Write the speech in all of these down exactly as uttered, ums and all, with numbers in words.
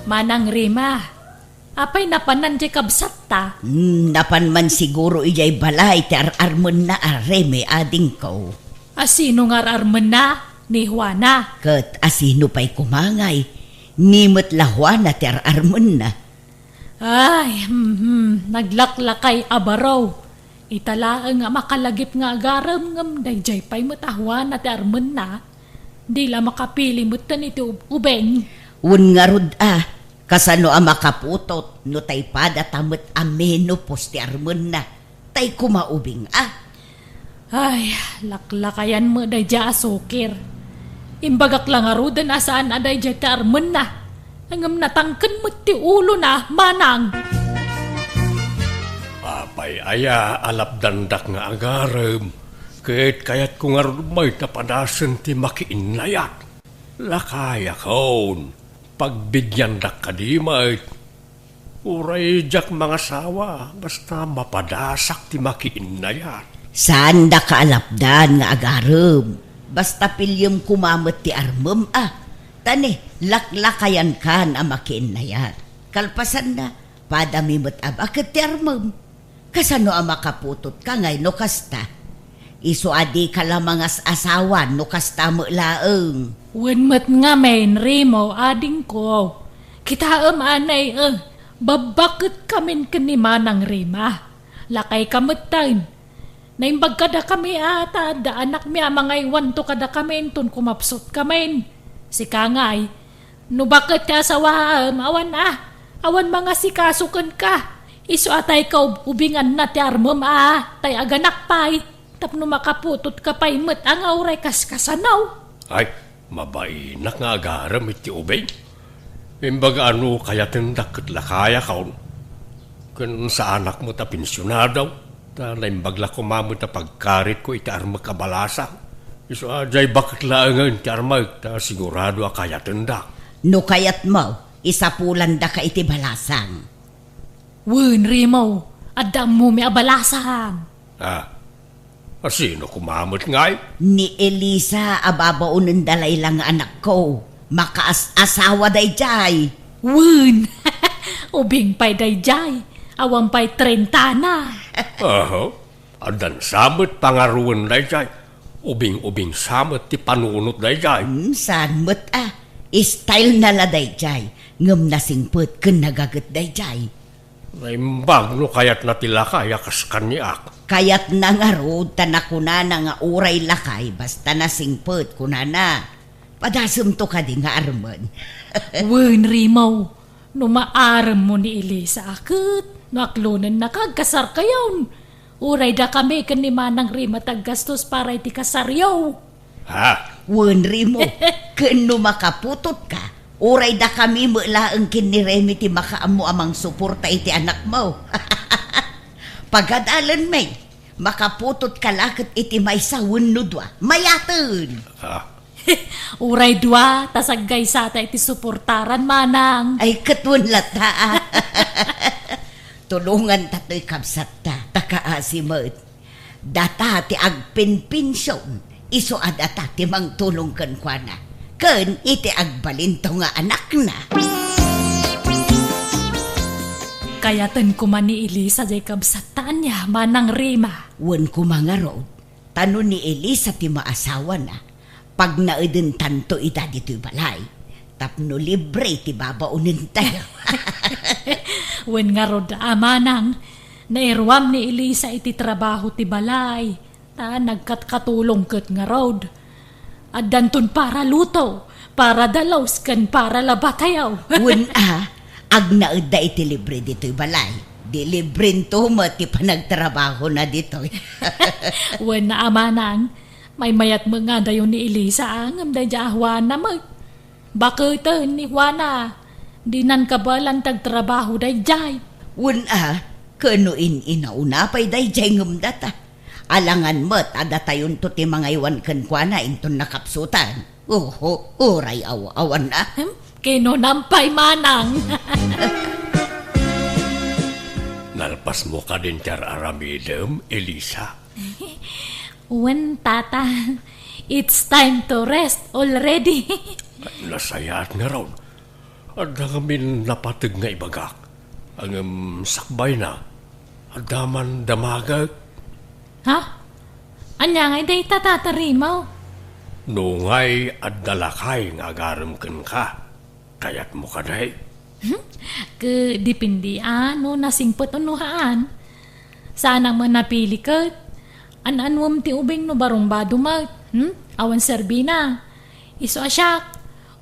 Manang Rima, apay napanan diay kabsatta? Hmm, napan man siguro idiay balay ti ar-armenna a Reme, adingko. A sino nga ar-armenna? Ni Juana. Ket a sino pay koma ngay? Ni met la Juana ti ar-armenna. Ay, hmm, hmm, naglaklakay a baro. Ita laeng a makalagip nga agarem ngem daydiay pay met a Juana ti armenna. Di la makapili metten iti ub-, ubing. Wen ngarud a, kasano a makaputot no tay padata met a menopause ti armenna? Tay koma ubing a. Ay, laklakayan met daydiay a sukir. Imbagak la ngaruden a saan a daydiay ti armenna. Ngem natangken met ti ulona, manang. Apay aya a lapdandak nga agarem, ket kayatko ngarud met a padasen ti makiinnayat. Lakayakon, pagbigiandak kadi met. Uray diak mangasawa, basta mapadasak ti makiinnayat. Saandaka a lapdan nga agarem, basta piliem koma met ti armem a. Ta ne, laklakayankan a makiinnayat. Kalpasanna, padami met a baket ti armem. Kasano a makaputotka ngay no kasta? Isu a dika la mangas-asawa no kasta met laeng. Wen met ngamin, Remo, adingko. Kitaem anay, eh, babbaketkamin ken ni Manang Rema. Lakayka metten. Naimbag kadakami a ta adda anakmi a mangaywanto kadakami inton kumapsutkamin. Sika ngay, no baket ti asawaem, awan a, awan mangasikaso kenka. Isu a tay kaub-ubinganna ti armem a, tay aganak pay, tapno makaputotka pay met a nga uray kaskasano. Ay, mabainak nga agarem iti ubing. Imbaga a no kayatendak ket lakayakon. Ken saanak met a pensionado, ta naimbag la koma met a pagkaritko iti armek a balasang. Isu a diay baket laengen ti armek, ta sigurado a kayatendak. No kayatmo, isapulandaka iti balasang. Wen, Remo, adda ammomi a balasang. Ah, a sino koma met ngay? Ni Elisa a babaonenda layla nga anakko. Makaas-asawa daydiay. Wen, ubing pay daydiay. Awan pay trentana. Aha. Addan sa met pangaruwen daydiay. Ubing-ubing sa met ti panunot daydiay. Hmm, saan met a. Style na la daydiay. Ngem nasingpet ken nagaget daydiay. Naimbag no kayatna ti lakay a kas kaniak. Kayatna ngarud ta nakunana nga uray lakay basta nasingpet, kunana. Padasemto kadi nga armen. Wen, Remo, no maaremmo ni Elisa a ket no aklonennaka, agkasarkayon. Uray dakami ken ni Manang Rema ti aggastos para iti kasaryo. Ha? Wen, Remo, ken no makaputotka, uray dakami met laeng ken ni Remi ti makaammo a mangsuporta iti anakmo. Pagadalenmi, makaputotka la ket iti maysa wenno dua. Mayaten! Ah. Uray dua, ta saggaysata iti suportaran, Manang. Ay, ket wen latta, a. Tulonganta toy kabsatta, ta kaasi met. Data ti agpinpension, isu a data ti mangtulong kenkuana, ken iti agbalinto nga anakna. Kayaten koma ni Elisa diay kabsatta, ania, Manang Rema. Wen koma ngarud, ta no ni Elisa ti maasawana, pagnaedentanto ida ditoy balay, tapno libre ti babaonentayo. Wen ngarud a, Manang, nairuam ni Elisa iti trabaho ti balay, ta nagkatkatulong ket ngarud. Addanton para luto, para dalus, ken para labatayo. Wen a, agnaedda iti libre ditoy balay. Di librento met ti panagtrabahona ditoy. Wen a, Manang, maymayat met nga adayo ni Elisa, a, ngem daydiay a Juana met. Baketen ni Juana, dinan kabaelan ti agtrabaho daydiay. Wen a, ken no in-inauna pay daydiay ngem data. Alangan met a datayonto ti mangaywan kenkuana inton nakapsutan. Oho, uray aw-awan a. Hmm? Kinunam pay, Manang. Nalpasmo kadin ti ar-aramidem, Elisa? Wen, Tata. It's time to rest already. Nasayaat ngarud. Adda ngamin napateg nga ibagak. Ngem sakbayna, adda man damaget. Ha? Ania ngay dayta, Tata Rimaw? No ngay adda lakay nga agarem kenka, kayatmo kadi? Hmm? Ket depende a no nasingpet wenno haan. Saanak met napili ket. An-anuem ti ubing no barumbado met. Hmm? Awan serbina. Isu a siak,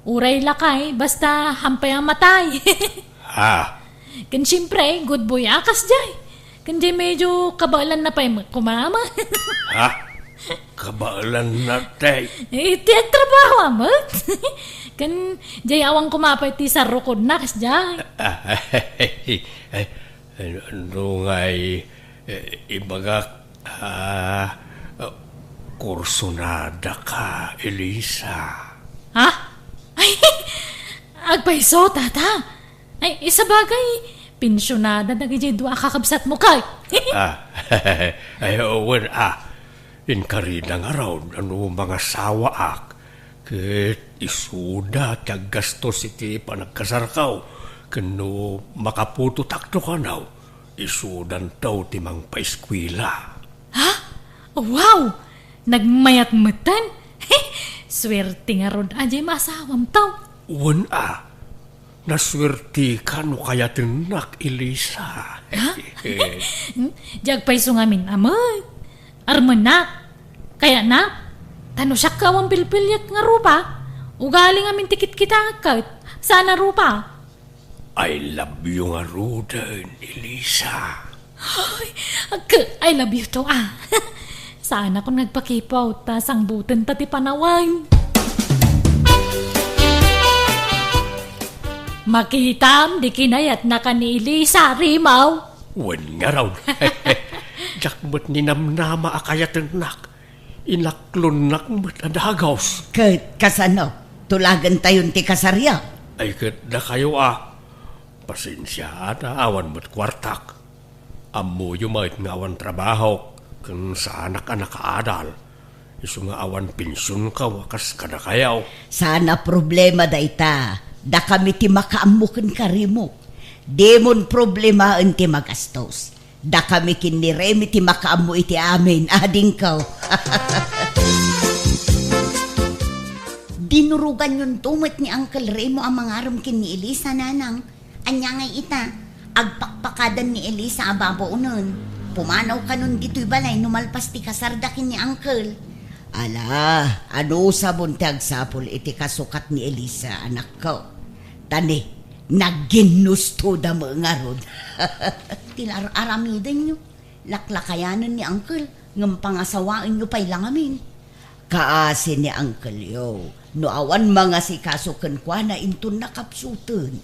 uray lakay, basta hampay a matay. Ha? Ken siempre, good boy a kasdiay. Ken diay medyo kabaelanna pay met koma. Ha? Kabaelanna, tay? Eh, ti agtrabaho a met. Ken diay awan koma pay ti sarrukodna kasdiay. Ay, no ngay, eh, ibagak, ah, kursunadaka, Elisa. Ha? Ay, agpayso, Tata. Ay, isabagay, pensionada dagidiay dua a kakabsatmo kay. Ah, ay, wen, ah. Inkarida ngarud a no mangasawaak, ket isuda ti aggastos iti panagkasarkaw, ken no makaputotakto kano, isudanto ti mangpaeskuela. Ha? Wow! Nagmayat metten? Suerte ngarud a diay maasawamto. Wen a, nasuerteka no kayatennak, Elisa. Ha? Hmm? Diay agpayso ngamin a met. Armennak, kayatnak, ta no siak ket awan pilpiliek nga rupa, ugali ngamin ti kitkitaek ket saan a rupa. I love you ngaruden, Elisa. Ay, ag-, I love you too, ah. Saanakon nga agpakipot, ta sangbutenta ti panawen. Makitam, di kinayatnaka ni Elisa, Rimaw. Wen ngarud. Diak met ninamnama a kayatennak. Inaklonnak met a dagus. Ket kasano? Tulagentayon ti kasaryo? Ay, ket dakayo a. Pasensiaak ta awan met kuartak. Ammoyo met nga awan trabahok, ken saanak a nakaadal. Isu nga awan pensionko a kas kadakayo. Saan a problema dayta. Dakami ti makaammo kenka, Remo. Dimon problemaen ti magastos. Dakami ken ni Remi ti makaammo iti amin, adingko. Dinuroganyonto met ni Uncle Remo a mangarem ken ni Elisa, nanang. Ania ngay ita, agpakpakadan ni Elisa a babaonen. Pumanaw kanon ditoy balay no malpas ti kasarda ken ni Uncle. Ala, anusabon ti agsapul iti kasukat ni Elisa, anakko. Ta ni, nagginnustoda met ngarud. Ti ar-aramidenyo, laklakayanen ni Uncle, ngem pangasawaenyo pay la ngamin. Kaasi ni Uncle Yo, no awan mangasikaso kenkuana inton nakapsuten.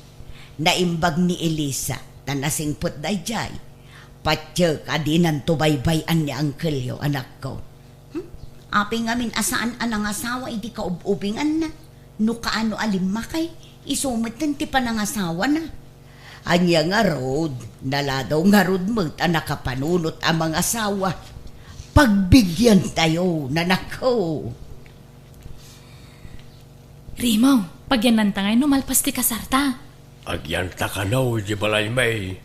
Naimbag ni Elisa, ta nasingpet daydiay. Patiek a dinanto baybay-an ni Uncle Yo, anakko. Hmm? Apay ngamin a saan a nangasawa idi kaub-ubinganna? No kaano a limmakay, isu metten ti panangasawana. Ania ngarud, naladaw ngarud met a nakapanunot a mangasawa. Pagbigyantayo, nanakko. Remo, pagyannanta ngay no malpas ti kasarta. Agyanta kano idiay balay, May.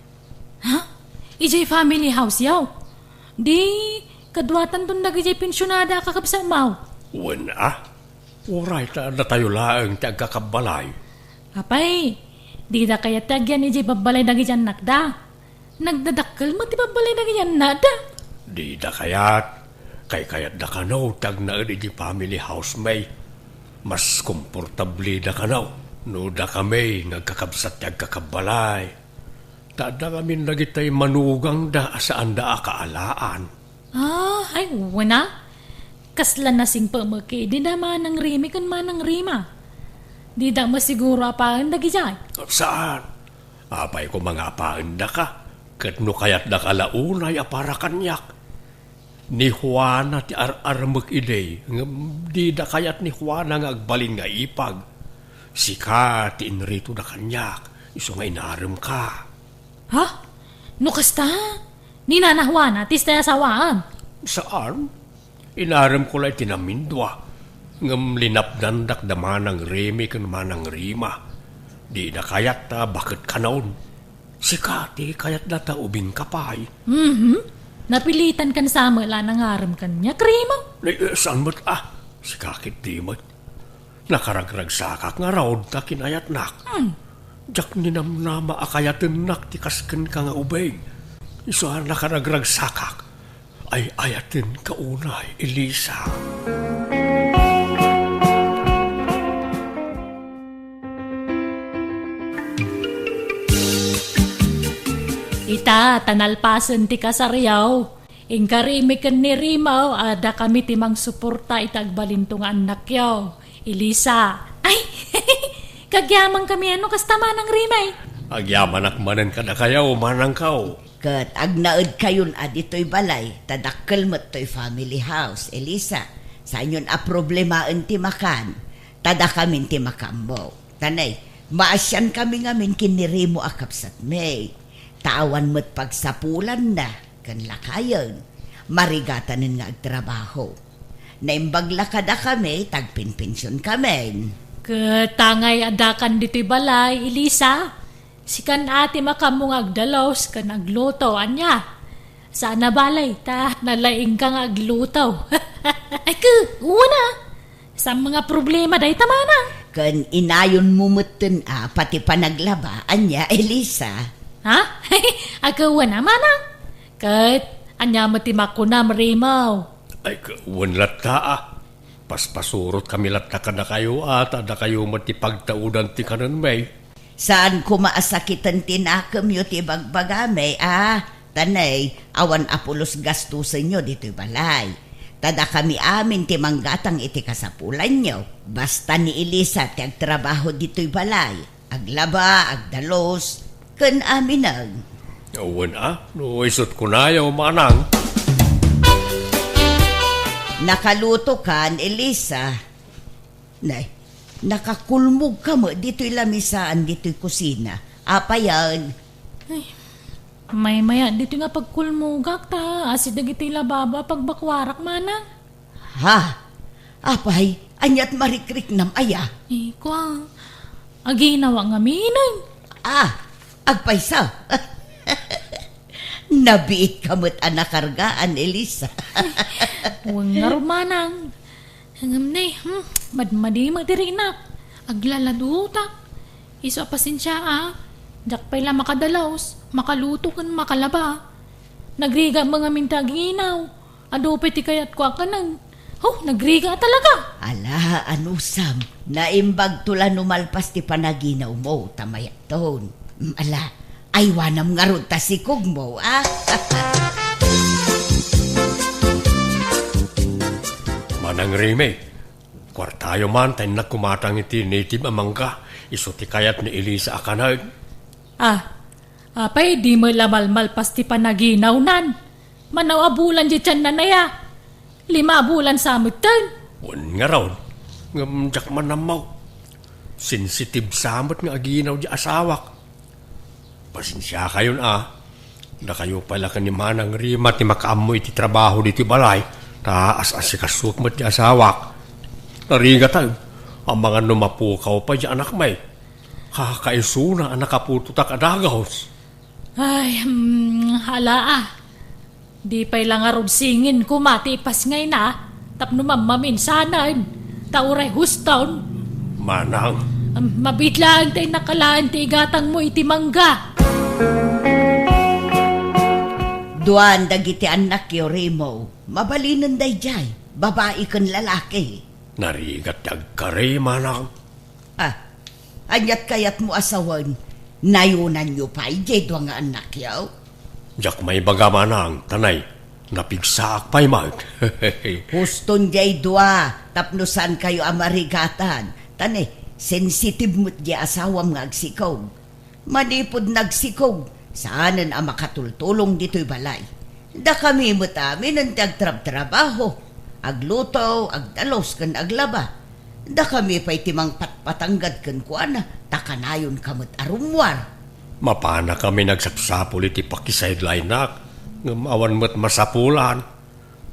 Ha? Idiay family house-yo? Di, kaduatanton dagidiay pensionada a kakabsatmo. Wen a. Uray ta datayo laeng ti agkakabbalay. Apay, dida kayat ti agyan idiay babbalay dagidiay annakda. Nagdadakkel met ti babbalay dagidiay annakda. Dida kayat. Kaykayatda kano ti agnaed idiay family house, May. Mas komportableda kano no dakami nga agkakabsat ti agkakabbalay. Ta adda ngamin dagitay manugangda a saanda a kaalaan. Ah, ay, wen a. Kasla nasingpet met idi da Manang Remi ken Manang Rima. Dida met siguro apaen dagidiay. Saan? Apay koma nga apaendaka, ket no kayatdaka la unay a para kaniak. Ni Juana ti ar-armek idi, ngem dida kayat ni Juana nga agbalin nga ipag. Sika ti inritoda kaniak, isu nga inaremka. Ha? No kasta, ni Nana Juana ti istay a sawaem? Saan? Inaremko la iti namindua, ngem linapdandak da Manang Remi ken Manang Rima. Dida kayat ta baket kanon. Sika ti kayatda ta ubingka pay. Mhm. Napilitan kan sa met la nangarem kaniak, Remo. Ni, eh, saan met a? Sika ketdi met. Nakaragragsakak ngarud ta kinayatnak. Hmm. Diak ninamnama a kayatennak ti kas kenka nga ubing. Isu a nakaragragsakak. Ay-ayatenka unay, Elisa. Ita, ta nalpasen ti kasaryo. Inka Remi ken ni Remo, adda kami ti mangsuporta iti agbalinto nga annakyo, Elisa. Ay, kagyaman kami, ano, kasta manang Remi? Agyamanak manen kadakayo, manangko. Ket agnaedkayon a ditoy balay, ta dakkel met toy family house, Elisa. Saanyon a problemaen ti makan, ta dakamin ti makaammo. Tanay, maasian kami ngamin ken ni Remo a kabsatmi. Ta awan met pagsapulanna ken lakayen, marigatanen nga agtrabaho. Naimbag la kadakami, tagpenpension kamin. Ket tangay addakan ditoy balay, Elisa. Sikan a ti makaammo nga agdalus ken agluto, ania? Saan a balay, ta nalaingka nga agluto. Ay, ke, wen a. Saan nga problema dayta, manang? Ken inayonmo metten a pati panaglaba, ania, Elisa? Ha? Ay, ke, wen a, manang. Ket ania met ti makunam, Remo? Ay, ke, wen latta a. Paspasurotkami latta kadakayo a, ta dakayo met ti pagtaudan ti kanenmi. Saan koma a sakiten ti nakemyo ti ibagbagami a, tanay, awan a pulos gastosenyo ditoy balay. Ta dakami amin ti manggatang iti kasapulanyo. Basta ni Elisa ti agtrabaho ditoy balay, aglaba, agdalus, ken aminen. Wen a, no isut kunayo, manang. Nakalutokan, Elisa. Nay, nakakulmogka met ditoy lamisaan ditoy kusina. Apayen? Ay, maymayat ditoy nga pagkulmogak ta asi dagiti lababo a pagbakuarak, manang. Ha? Apay, aniat marikriknam aya? Eh, kua, aginawa ngaminen. Ah, agpayso. Nabiitka met a nakargaan, Elisa. Wen ngarud, manang. Ngem ne, hmm, madmadi met dirinak. Aglaladutak. Isu a pasensia a. Diak pay la makadalus, makaluto ken makalaba. Nagrigat met ngamin ti aginaw. Adu pay ti kayatko a kanen. Huh, nagrigat talaga. Ala, anusam. Naimbagto la no malpas ti panaginawmo, ta mayat ton. Mm, ala, aywanam ngarud ta sikogmo, a? Manang Remi, kuartayo man ta innak kumatang iti native a mangga, isu ti kayat ni Elisa a kanen. Ah, apay, di met la malmalpas ti panaginawnan? Manaw a bulan di tianna aya? Lima a bulan sa metten? Wen ngarud, ngem diak man ammo. Sensitive sa met nga aginaw di asawak. Pasensiakayon a. Dakayo pay la ken ni Manang Rima ti makaammo iti trabaho ditoy balay, ta as-asikasok met ti asawak. Narigatan, amangan no mapukaw pay di anakmi. Kakaisuna a nakaputotak a dagus. Ay, hmm, ala a. Di pay la ngarud singin koma ti ipasngayna tapno mammaminsanen, ta uray huston. Manang. Am, mabiit laeng ta innak alaen ti igatangmo iti mangga. Duan dagiti annakyo, Remo. Mabalinen daydiay, babai ken lalaki. Narigat ti agkari, manang. Ah, aniat kayatmo a sawen? Nayonanyo pay diay dua nga annakyo? Diak maibaga, manang, ta nay, napigsaak pay met. Huston diay dua, tapno saankayo a marigatan. Ta ne, sensitive met diay asawam nga agsikog. Manipud nagsikog, saanen a makatultulong ditoy balay. Dakami met aminen ti agtrabtrabaho, agluto, agdalus ken aglaba. Dakami pay ti mangpatpatanggad kenkuana, ta kanayonka met a rummuar. Mapanakami nagsapsapul iti pakisidelineak, ngem awan met masapulan.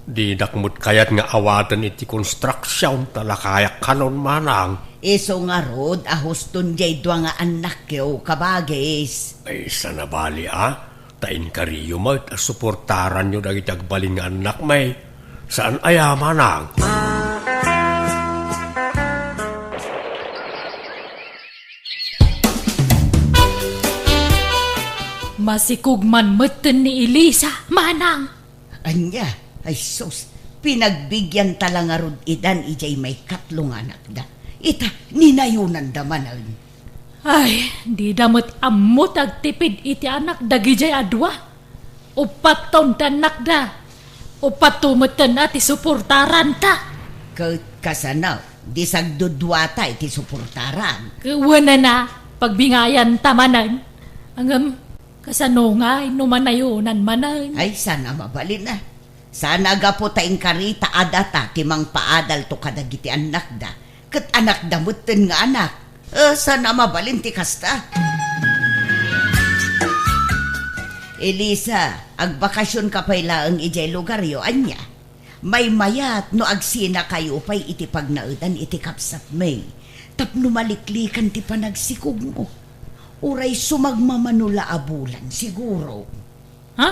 Didak met kayat nga awaten iti construction, ta lakayak kanon, manang. Isu ngarud a huston jay dua nga annakyo, kabagis. Ay, saan a bali, a? Ta inkariyo met a suportaranyo dagiti agbalin nga annakmi. Saan aya, manang? Masikog man metten ni Elisa, manang. Ania? Ay sus, pinagbigyan ta la ngarud idan idiay maikatlo nga anakda. Ita, ninayonanda manen. Ay, dida met ammo ti agtipid iti anak dagidiay a dua. Uppat ton ti annakda. Uppat to metten a ti suportaranta. Ket kasano, di sagduduata iti suportaran? Ket wenana, pagbingayanta manen. Ngem, kasano ngay no manayonan manen? Ay, saan a mabalin a. Saan a gapu ta inkari ta adda ta ti mangpaadalto kadagiti annakda, ket anakda metten nga anak. Eh, saan a mabalin ti kasta? Elisa, agbakasionka pay laeng idiay lugaryo, ania? Maymayat no agsinakayo pay iti pagnaedan iti kabsatmi tapno maliklikan ti panagsikogmo. Uray sumagmamano la a bulan, siguro. Ha?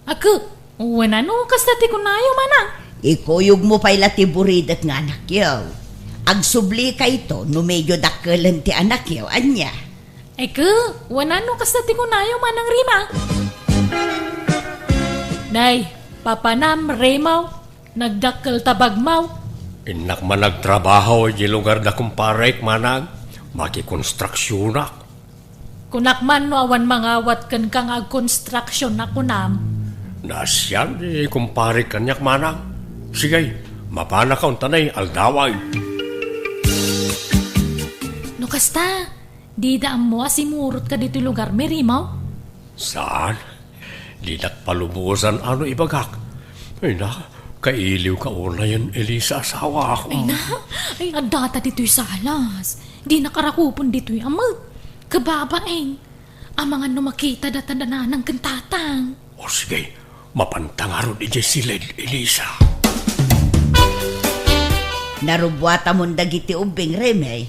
Akke, wenno kasta ti kunayo, manang? Ikuyogmo pay la ti buridet nga anakyo. Agsublika ito no medyo dakkelen ti anakyo, ania? Akke, wenno kasta ti kunayo, Manang Rima? Nay, papanam, Rimaw, nagdakkel ta bagmaw. Innak man agtrabaho idiay lugar da kumparek, manang. Makikonstruksionak. Kunak man no awan mangawat kenka nga agkonstruksion a kunam. Naasian ni kumpare kaniak, manang. Sige, mapanaka unta nay, aldawan. No kasta, dida ammo a simurot ka ditoy lugar, Mirimaw? Saan? Dinak palubosan a no ibagak. Ay na, kailiw ka unayen, Elisa, asawak. Ay na, ay, adda ta ditoy salas. Dinak arakupen ditoy a met. Kababain. Amangan no makita data da nanang ken tatang. O sige, mapanta ngarud idiay siled, Elisa. Narubbuatamon dagiti ubbing, Reme?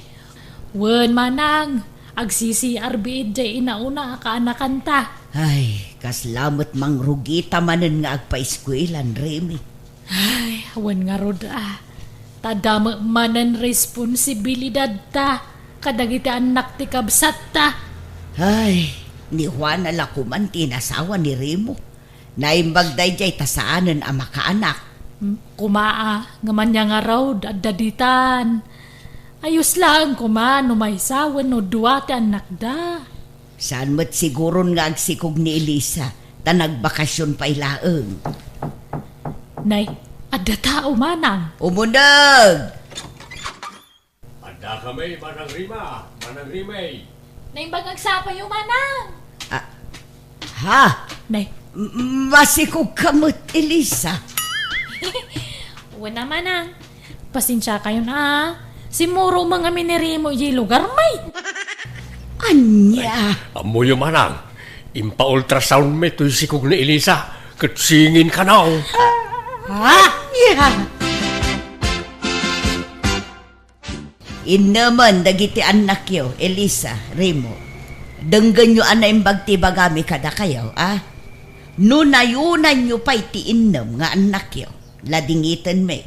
Wen, manang, agsisiar biit jay inauna a kaanakanta. Ay, kasla met mangrugita manen nga agpaeskuelan, Reme. Ay, awan ngarud a. Ta adda met manen responsibilidadta kadagiti annak ti kabsatta. Ay, ni Juana la koman ti inasawa ni Remo. Naimbag daydiay ta saanen a makaanak. Hmm, koma a, ngem ania ngarud, adda ditan. Ayos laeng koma no maysa wenno dua ti annakda. Saan met siguron nga agsikog ni Elisa, ta nagbakasion pay laeng. Nay, adda tao, manang. Umuneg! Adda kami, Manang Rima, Manang Rimay. Naimbag agsapayo, manang. Ah, ha? Nay. M-, masikog ka met, Elisa. Wen a, manang. Pasensiakayon a. Simuro met ngamin ni Remo idiay lugarmi. Ania? Ay, ammoyo, manang. Impa-ultrasoundmi toy sikog ni Elisa, ket singin kano. Ha? Ania? Innemen dagiti annakyo, Elisa, Remo. Denggenyo a naimbag ti ibagami kadakayo, a? No nayonanyo pay ti innem nga annakyo, ladingitenmi,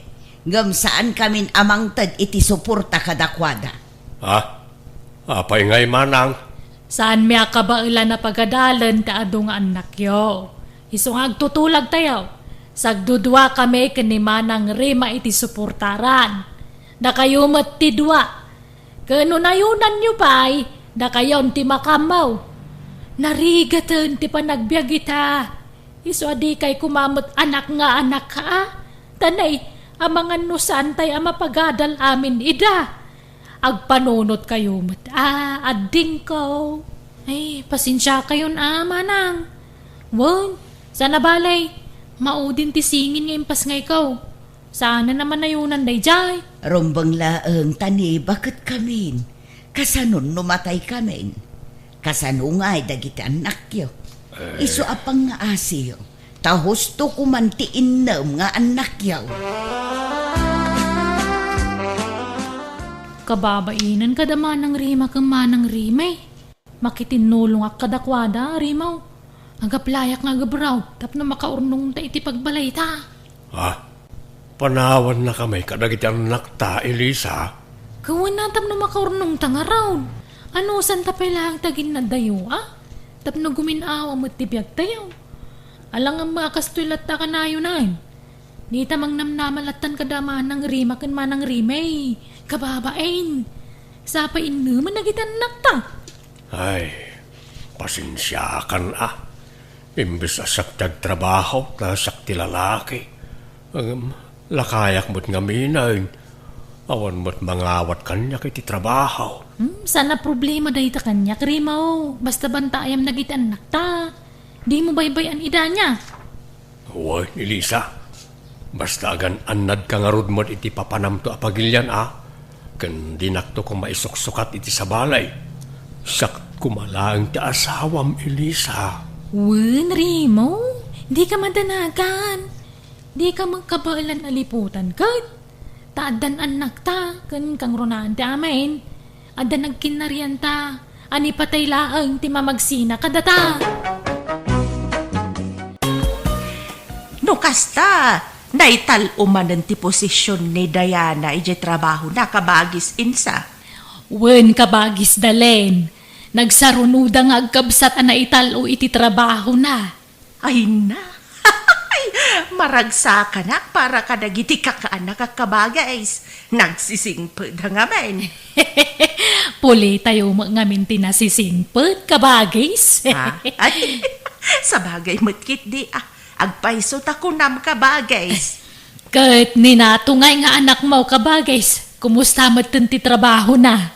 ngem saankamin a mangted iti suporta kadakuada. Ha? Apay ngay, manang? Saanmi a kabaelan a pagadalen ti adu nga annakyo. Isu nga agtutulagtayo, sagdudua kami ken ni Manang Rima iti suportaran. Dakayo met ti dua. Ken no nayonanyo pay, dakayon ti makammaw. Narigaten ti panagbiag ita. Isu a dikay koma met anak nga anak, a? Ta nay, amangan no saantay a mapagadal amin ida. Agpanunotkayo met a, addingko. Ay, pasensiakayon a, manang. Wen, saan a bale, maudin ti singin nga impasngayko. Saanen a manayonan daydiay. Rumbeng laeng ta ni baketkamin. Kasanon no mataykamin? Kasano ngay dagiti annakyo? Eh. Isu a pangngaasiyo, ta husto koman ti innem nga annakyo. Kababainen kada Manang Rima ken Manang Rimay. Makitinnulongak kadakuada, Rimaw. Agaplayak nga agabraw tapno makaurnongta iti pagbalayta. Ah, panawannakami kadagiti annakta, Elisa. Kawana tapno makaurnongta ngarud. Anusanta pay laeng ti aginnaddayo, a? Tapno gumin-awa met ti biagtayo. Alangan a kastoy latta kanayonan. Dita mangnamnama lattan kada Manang Rima ken Manang Rimay. Kababain. Sapay innemen dagiti annakta. Ay, pasensiakan a. Imbes a siak ti agtrabaho, ta siak ti lalaki. Ngem, lakayak met ngamin. Awan met mangawat kaniak iti trabaho. Hmm, saan a problema dayta kaniak, Rimaw. Basta bantaayam dagiti annakta. Dimo baybay-an idania. Wen, Elisa. Basta agan-annadka ngarud met iti papanamto a pagilian a, ken dinakto koma isuksukat iti sabali. Siak koma laeng ti asawam, Elisa. Wen, Rimaw, dika madanagan. Dika met kabaelan a liputan ket. Ta addan annakta ken kangrunaan ti amin. Adda nagkinnarianta a ni patay laeng ti mamagsina kadata. No kasta, naital-o manen ti posisyon ni Diana idiay trabahona, kabagis Insa. Wen, kabagis Dalen, nagsarunoda nga agkabsat a naital-o iti trabahona. Ay na. Maragsakanak para kadagiti kakaanak a kabagis. Nagsisingpet da ngamin. Pulitayo met ngamin ti nasisingpet, kabagis. Ah, ay, sabagay met ketdi, ah. Agpayso ta kunam, kabagis. Ket ni Nato ngay nga anakmo, kabagis, kumusta metten ti trabahona?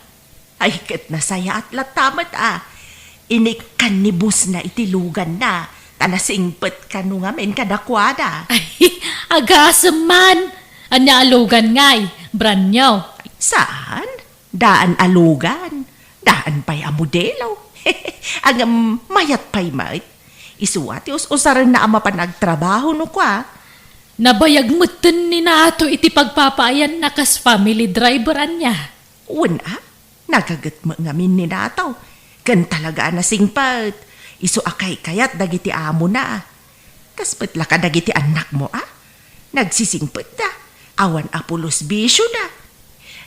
Ay, ket nasayaat latta met a. Inikkan ni bossna iti luganna, ta nasingpet kano ngamin kadakuada. Ay, agasem man! Ania a lugan ngay? Brand new? Saan? Daan a lugan. Daan pay a modelo. Ngem mayat pay met. Isu a ti us-usarenna a mapan agtrabaho no kua. Nabayag metten ni Nato iti pagpapaayanna kas family driver ania. Wen a, nagaget met ngamin ni Nato. Ken talaga a nasingpet. Isu a kaykayat dagiti amona. Kas met la kadagiti annakmo a, nagsisingpetda, awan a pulos bisiona.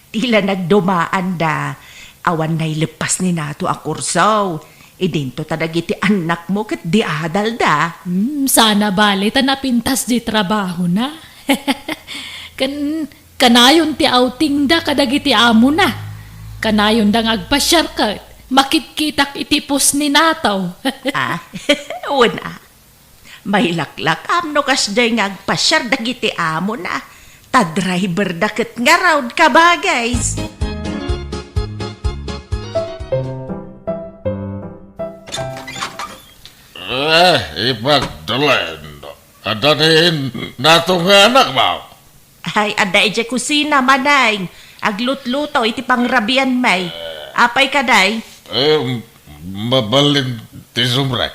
Ti la nagdumaanda, awan naileppas ni Nato a kurso, idinto ta dagiti annakmo ket di adalda. Hmm, saan a bale ta napintas di trabahona. Ken kanayon ti outingda kadagiti amona. Kanayonda nga agpasiar ket makitkitak iti post ni Nato. Ah, wen a. Mailaklakam no kasdiay nga agpasiar dagiti amona, ta driverda ket ngarud, kabagis. Eh, ipagtulen. Adda ni Nato nga anakmo? Ay, adda idiay kusina, Maneng. Aglutluto iti pangrabianmi. Apay kadi? Eh, mabalin ti sumrek.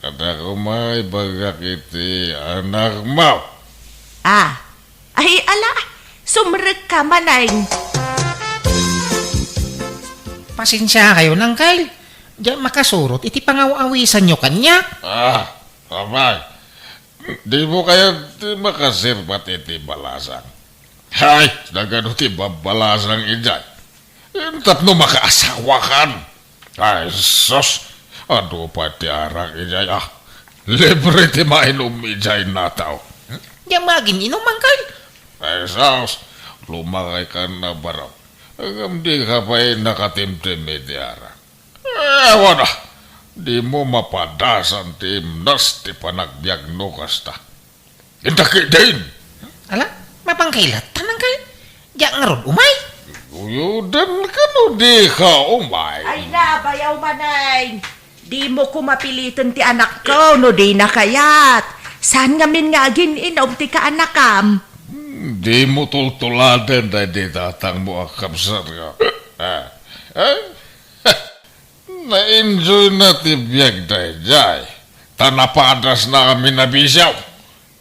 Adda koma ibagak iti anakmo. Ah. Ay, ala, sumrekka, Maneng. Pasensiakayon, Angkel. Diak makasurot iti pangaw-awisanyo kaniak. Ah, apay. Dimo kayat ti makasirbat iti balasang? Ay, nagano ti babbalasang idiay? Tapno makaasawakan. Ay, sus! Adu pay ti arak idiay, ah. Libre ti mainum idiay, Nato. Diak magin-inum, Angkel. Ay, sus! Lumakaykan a barok. Ngem dika pay nakatimtim iti arak. Eh, awan a. Dimo mapadasan ti imnas ti panagbiag no kasta. Inta ketdin. Ala, mapangkailat, Angkel. Diak ngarud umay. Uyodan kano dika umay. Ay na, bayaw, Maneng. Dimo koma piliten ti anakko no dina kayat. Saan ngamin nga agin-inum ti kaanakam? Hmm, dimo tultuladen daydi tatangmo a kabsat nga. Ah, eh? Na-enjoyna ti biag daydiay, ta napadasna amin a bisio.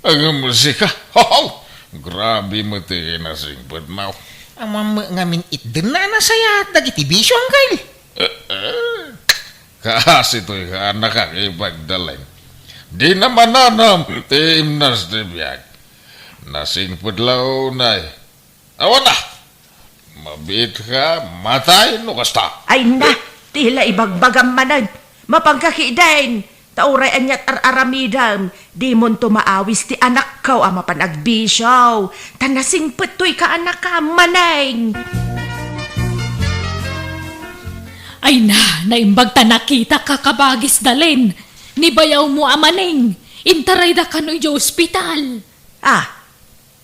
Ngem sika, haw! Grabe met ti kinasingpetmo. Ammom met ngamin itdenna a nasayaat dagiti bisio, Angkel. Eh, eh. Kaasi toy nga annakak, Ipag Dalin. Dina mananam ti imnas ti biag. Nasingpet la unay. Awan na! Mabiitka, matay no kasta. Ay na, ti la ibagbagam manen. Mapanka ketdin. Ta uray ania't ar-aramidem, dimonto maawis ti anakko a mapan agbisio. Ta nasingpet toy kaanakam, Maneng. Ay na, naimbag ta nakitak, kabagis Dalin. Ni bayawmo a Maneng, intarayda kano idiay ospital. Ah,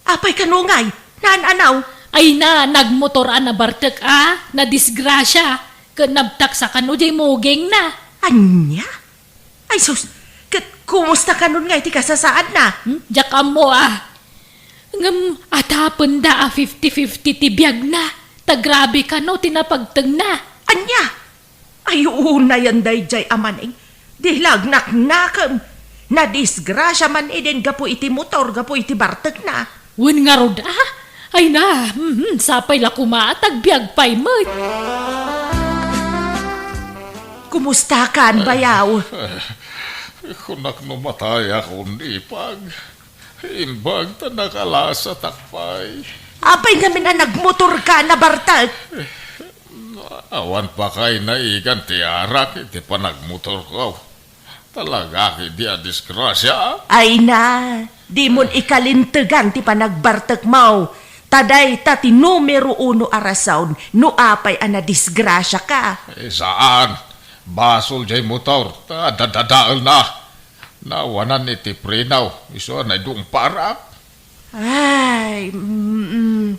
Apay kano ngay? Naan-anaw? Ay na, nagmotor a nabartek a nadisgrasia, ket nabtaksa kano diay mugingna. Ania? Ay sus, ket kumusta kanon ngay ti kasasaadna? Hmm? Diak ammo a. Ngem atapenda a fifty fifty ti biagna, ta grabe kano ti napagtengna. Ania? Ay, unayen daydiay a Maneng. Di la agnaknakem. Nadisgrasia man idi gapu iti motor, gapu iti bartekna. Wen ngarud a? Ay na, mhm, sapay la koma a tagbiag pay met. Kumustakan, bayaw? Kunak no matayakon, Ipag. Imbag ta nakalasatak pay. Apay ngamin a nagmotorka a nabartek? Awan pa kay naigan ti arak iti panagmotorko. Talaga ketdi a disgrasia. Ay na, dimon ikalintegan ti panagbartekmo. Ta dayta ti numero uno a rason no apay a nadisgrasiaka. Eh, saan? Basol diay motor, ta dadadaelna. Nawanan iti preno, isu a naidungparak. Ay, mm,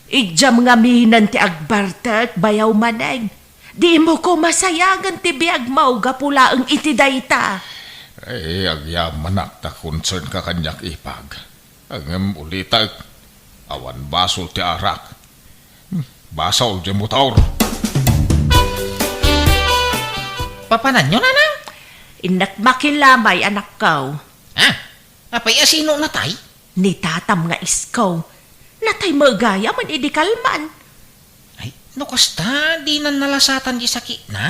idiam ngaminen ti agbartek, bayaw Maneng. Dimo koma sayangen ti biagmo gapu laeng iti dayta. Ay, agyamanak ta concernka kaniak, Ipag. Ngem ulitek, awan basol ti arak. Hmm, basol diay motor. Papananyo, Nanang? Innak makilamay, anakko. Ah, apay a sino natay? Ni tatam nga isko. Natay met gayam idi kalman. Ay, no kasta, dinan nalasatan ti sakitna?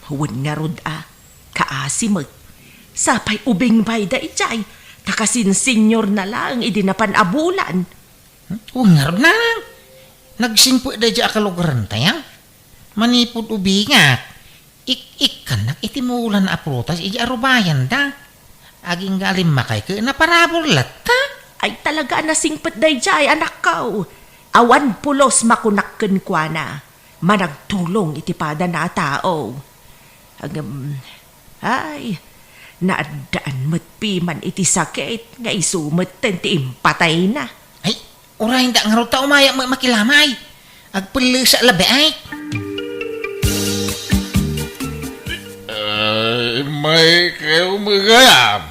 Wen ngarud a, kaasi met. Sapay ubing pay daydiay, ta kasin senior na laeng idi napan a bulan. Hmm? Wen ngarud, Nanang. Nagsingpet daydiay a kalugarantayo. Manipud ubingak, ik-ikkannak iti mulan a prutas idiay arubayanda. Agingga a limmakay ket naparabur latta. Ay, talaga a nasingpet daydiay, anakko. Awan pulos makunak kenkuana. Managtulong iti padana a tao. Ngem, ay, naaddaan met piman iti sakit nga isu metten ti impatayna. Ay, urayenda ngarud ta umayak met makilamay. Agpellesa labi ay. Ay, may kayo met gayam.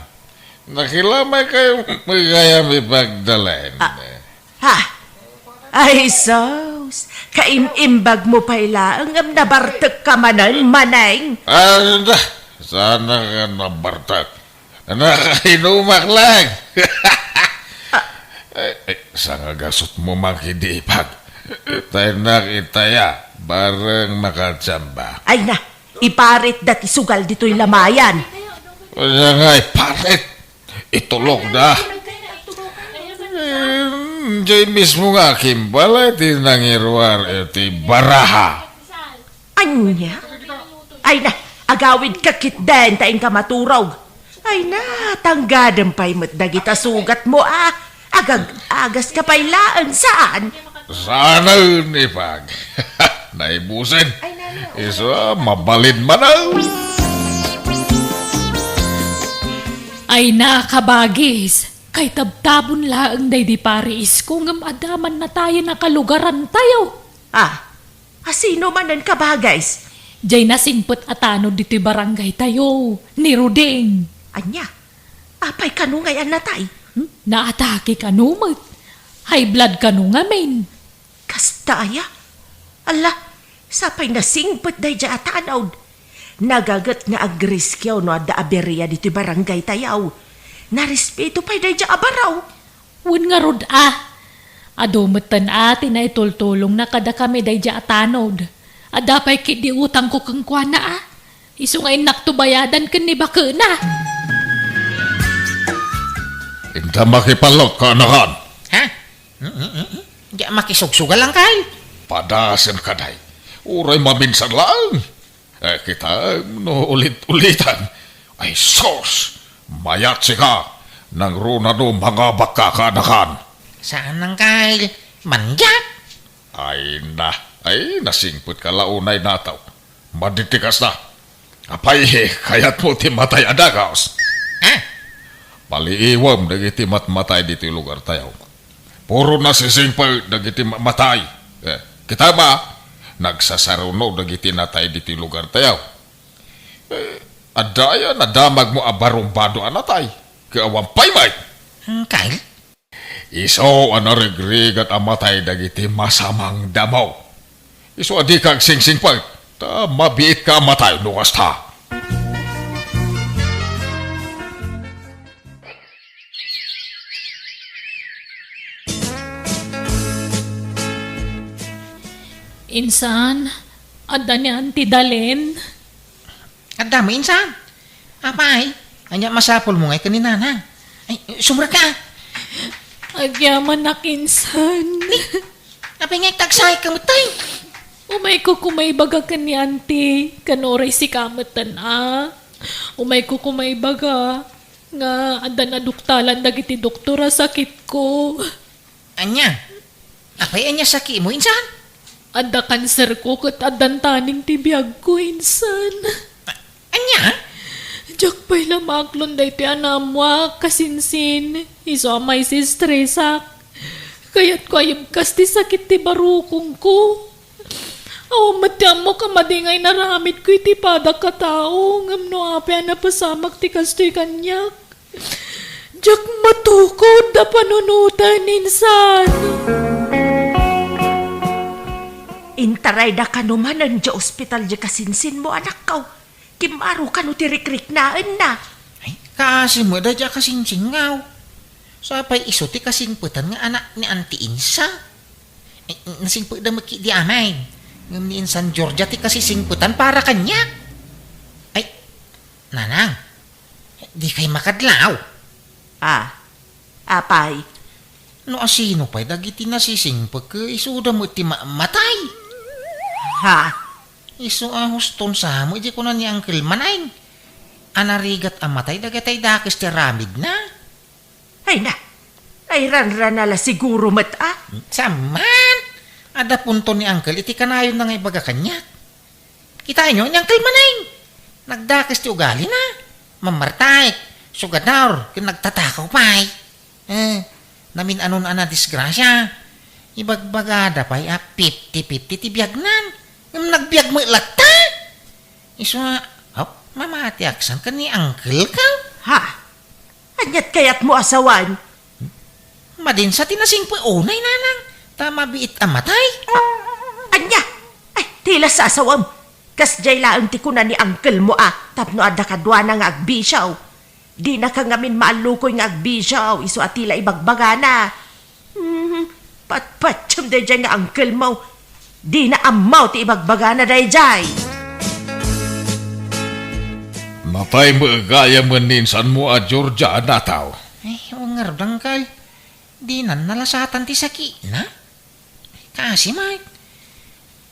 Nakilamay kayo met gayam, Ipag Dalin. Ah, ha? Ay, sus! Kaim-imbag mo pay laeng ngem nabartek ka manen, Maneng. Ah, da, sana ka nabartek. Nakainumak lang. Ah. Ay, ay, sangagasut mo man kidi, Ipag. Tayo nakitaya, bareng makachamba. Ay na, iparit da ti sugal ditoy lamayan. Wala nga iparit. Itulok da. Eh, diay mismo nga kimbal ti nangiruar iti baraha. Ania? Ay na, agawid ka ketdin ta inka maturog. Ay na, tanggadem pay met dagita sugat mo a. Agag-agas ka pay laeng, saan? Saan, Ipag? Naibusen. Isu a, mabalin man a. Ay na, kabagis, kaitabtabon laeng daydi pari isko ngem adda man natayen a kalugarantayo. Ah, a sino manen, kabagis? Diay nasingpet a tanod ditoy barangaytayo, ni Ruding. Ania? Apay kano ngay a natay? Hmm? Naatake kano met. High blood kano ngamin. Kasta aya? Ala, sapay nasingpet daydiay a tanod. Nagaget nga agriskio no adda aberia ditoy barangaytayo. Narespeto pay daydiay a baro. Wen ngarud a. Adu metten a ti naitultulongna kadakami daydiay a tanod. Adda pay ketdi utangko kenkuana a. Isu nga innakto bayadan ken ni bakena. Inta makipallot, kaanakan. Ha? Mm, mm, mm, mm. Diak makisugsugal, Angkel. Padasen, kaday. Uray maminsan laeng. Eh, kitaem no ulit-ulitan. Ay, sus! Mayat sika! Nangruna no mangabakka, kaanakan. Saan, Angkel. Mandiak? Ay na, ay, nasingpetka la unay, nataw. Madi ti kasta. Apay, kayatmo ti matay a dagus? Ha? Paliiwem dagiti matmatay ditoy lugartayo. Puro nasisingpet dagiti ma-, matay. Eh, kita ba? Nagsasaruno dagiti natay ditoy lugartayo. Eh, adda aya nadamagmo a barumbado a natay? Ket awan pay met. Angkel? Isu a narigrigat a matay dagiti masamang damo. Isu a dika agsingsingpet, ta mabiitka a matay no kasta. Insan, adda ni Auntie Dalen? Adda met, insan. Apay, ania masapulmo ngay ken ni Nanang? Ay, sumrek ka. Agyamanak, insan. Ni, apay nga agtagsayka met, tay? Umayko koma ibaga ken ni Auntie, ken uray sika metten a. Umayko koma ibaga nga addan aduktalan dagiti doktor a sakitko. Ania? Apay, ania sakitmo, insan? Adda kanserko ket addan taning ti biagko, insan. A-, ania? Diak pay la maaklon daytoy a naammoak, kasinsin. Isu a maisistresak. Kayatko a ibkas ti sakit ti barukongko. Awan met ti ammok a madi nga inaramidko iti padak a tao, ngem no apay a napasamak ti kastoy kaniak? Diak matukod a panunoten, insan. Intarayda kano manen idiay ospital diay kasinsinmo, anakko. Kimmaro kano ti rikriknaenna. Ay, kaasi met daydiay a kasinsinko. Sapay isu ti kasingpetan nga anak ni Auntie Insa. Ay, nasingpetda met ketdi amin. Ngem ni Insan Georgia ti kasisingpetan para kaniak. Ay, Nanang, dikay makadlaw? Ah, apay? No asino pay dagiti nasisingpet, ket isuda met ti ma-, matay. Ha? Isu a huston sa met, di kuna ni Uncle Manay. A narigat a matay dagiti dakes ti aramidna. Ay na, ay ranrana la siguro met a. Saan man? Adda punto ni Uncle iti kanayonna nga ibaga kaniak. Kitaenyo ni Uncle Manay. Nagdakes ti ugalina. Mamartaek, sugador, ken nagtatakaw pay. Eh, namin-anon a nadisgrasia. Ibagbagada pay a fifty fifty ti biagnan. Ngem nagbiag met latta. Isu a, hop, mamatiak san ken ni Uncle ka? Ha? Ania't kayatmo a sawen? Madinsa ti nasingpet unay, Nanang, ta mabiit a matay. Ania? Ay, ti la sasawem. Kasdiay laeng ti kuna ni Uncle mo a tapno adda kaduana nga agbisio. Dinaka ngamin maallukoy nga agbisio, isu a ti la ibagbagana. Mhm. Patpatiem daydiay nga uncle mo. Dina ammo ti ibagbagana daydiay. Natay met gayam ni insanmo a Georgia a nataw. Ay, wen ngarud, Uncle. Dinan nalasatan ti sakitna. Kaasi met.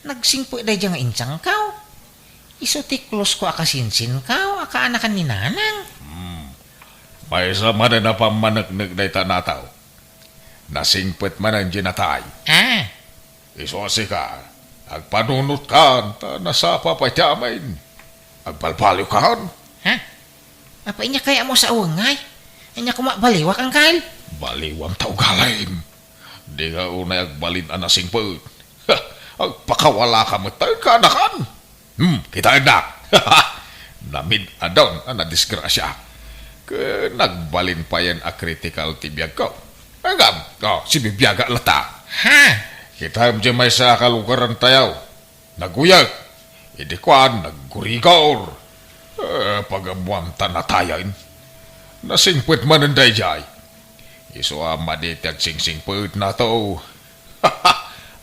Nagsingpet daydiay nga insangko. Isu ti close ko a kasinsinko a kaanakan ni Nanang. Hmm. Maysa manen a pammaneknek dayta a nataw. Nasingpet manen diay natay. Ah. Isu a sika, agpanunotkan ta nasapa pay ti amin. Agbalbaliwkan. Ha? Apay, ania kayatmo a sawen ngay? Ania koma, baliwak, Uncle? Baliwam ta ugalim. Dika unay agbalin a nasingpet. Agpakawalaka met ta kaanakan. Hmm, kitaennak. Namid-adon a nadisgrasia. Ken nagbalin payen a critical ti biagko. Ngem, oh, sibibiagak latta. Ha? Kitaem diay maysa a kalugarantayo. Naguyag. Idi kuan, naggurigor. Eh, pagammuam ta natayen. Nasingpet manen daydiay. Isu a madi ti agsingsingpet, nataw.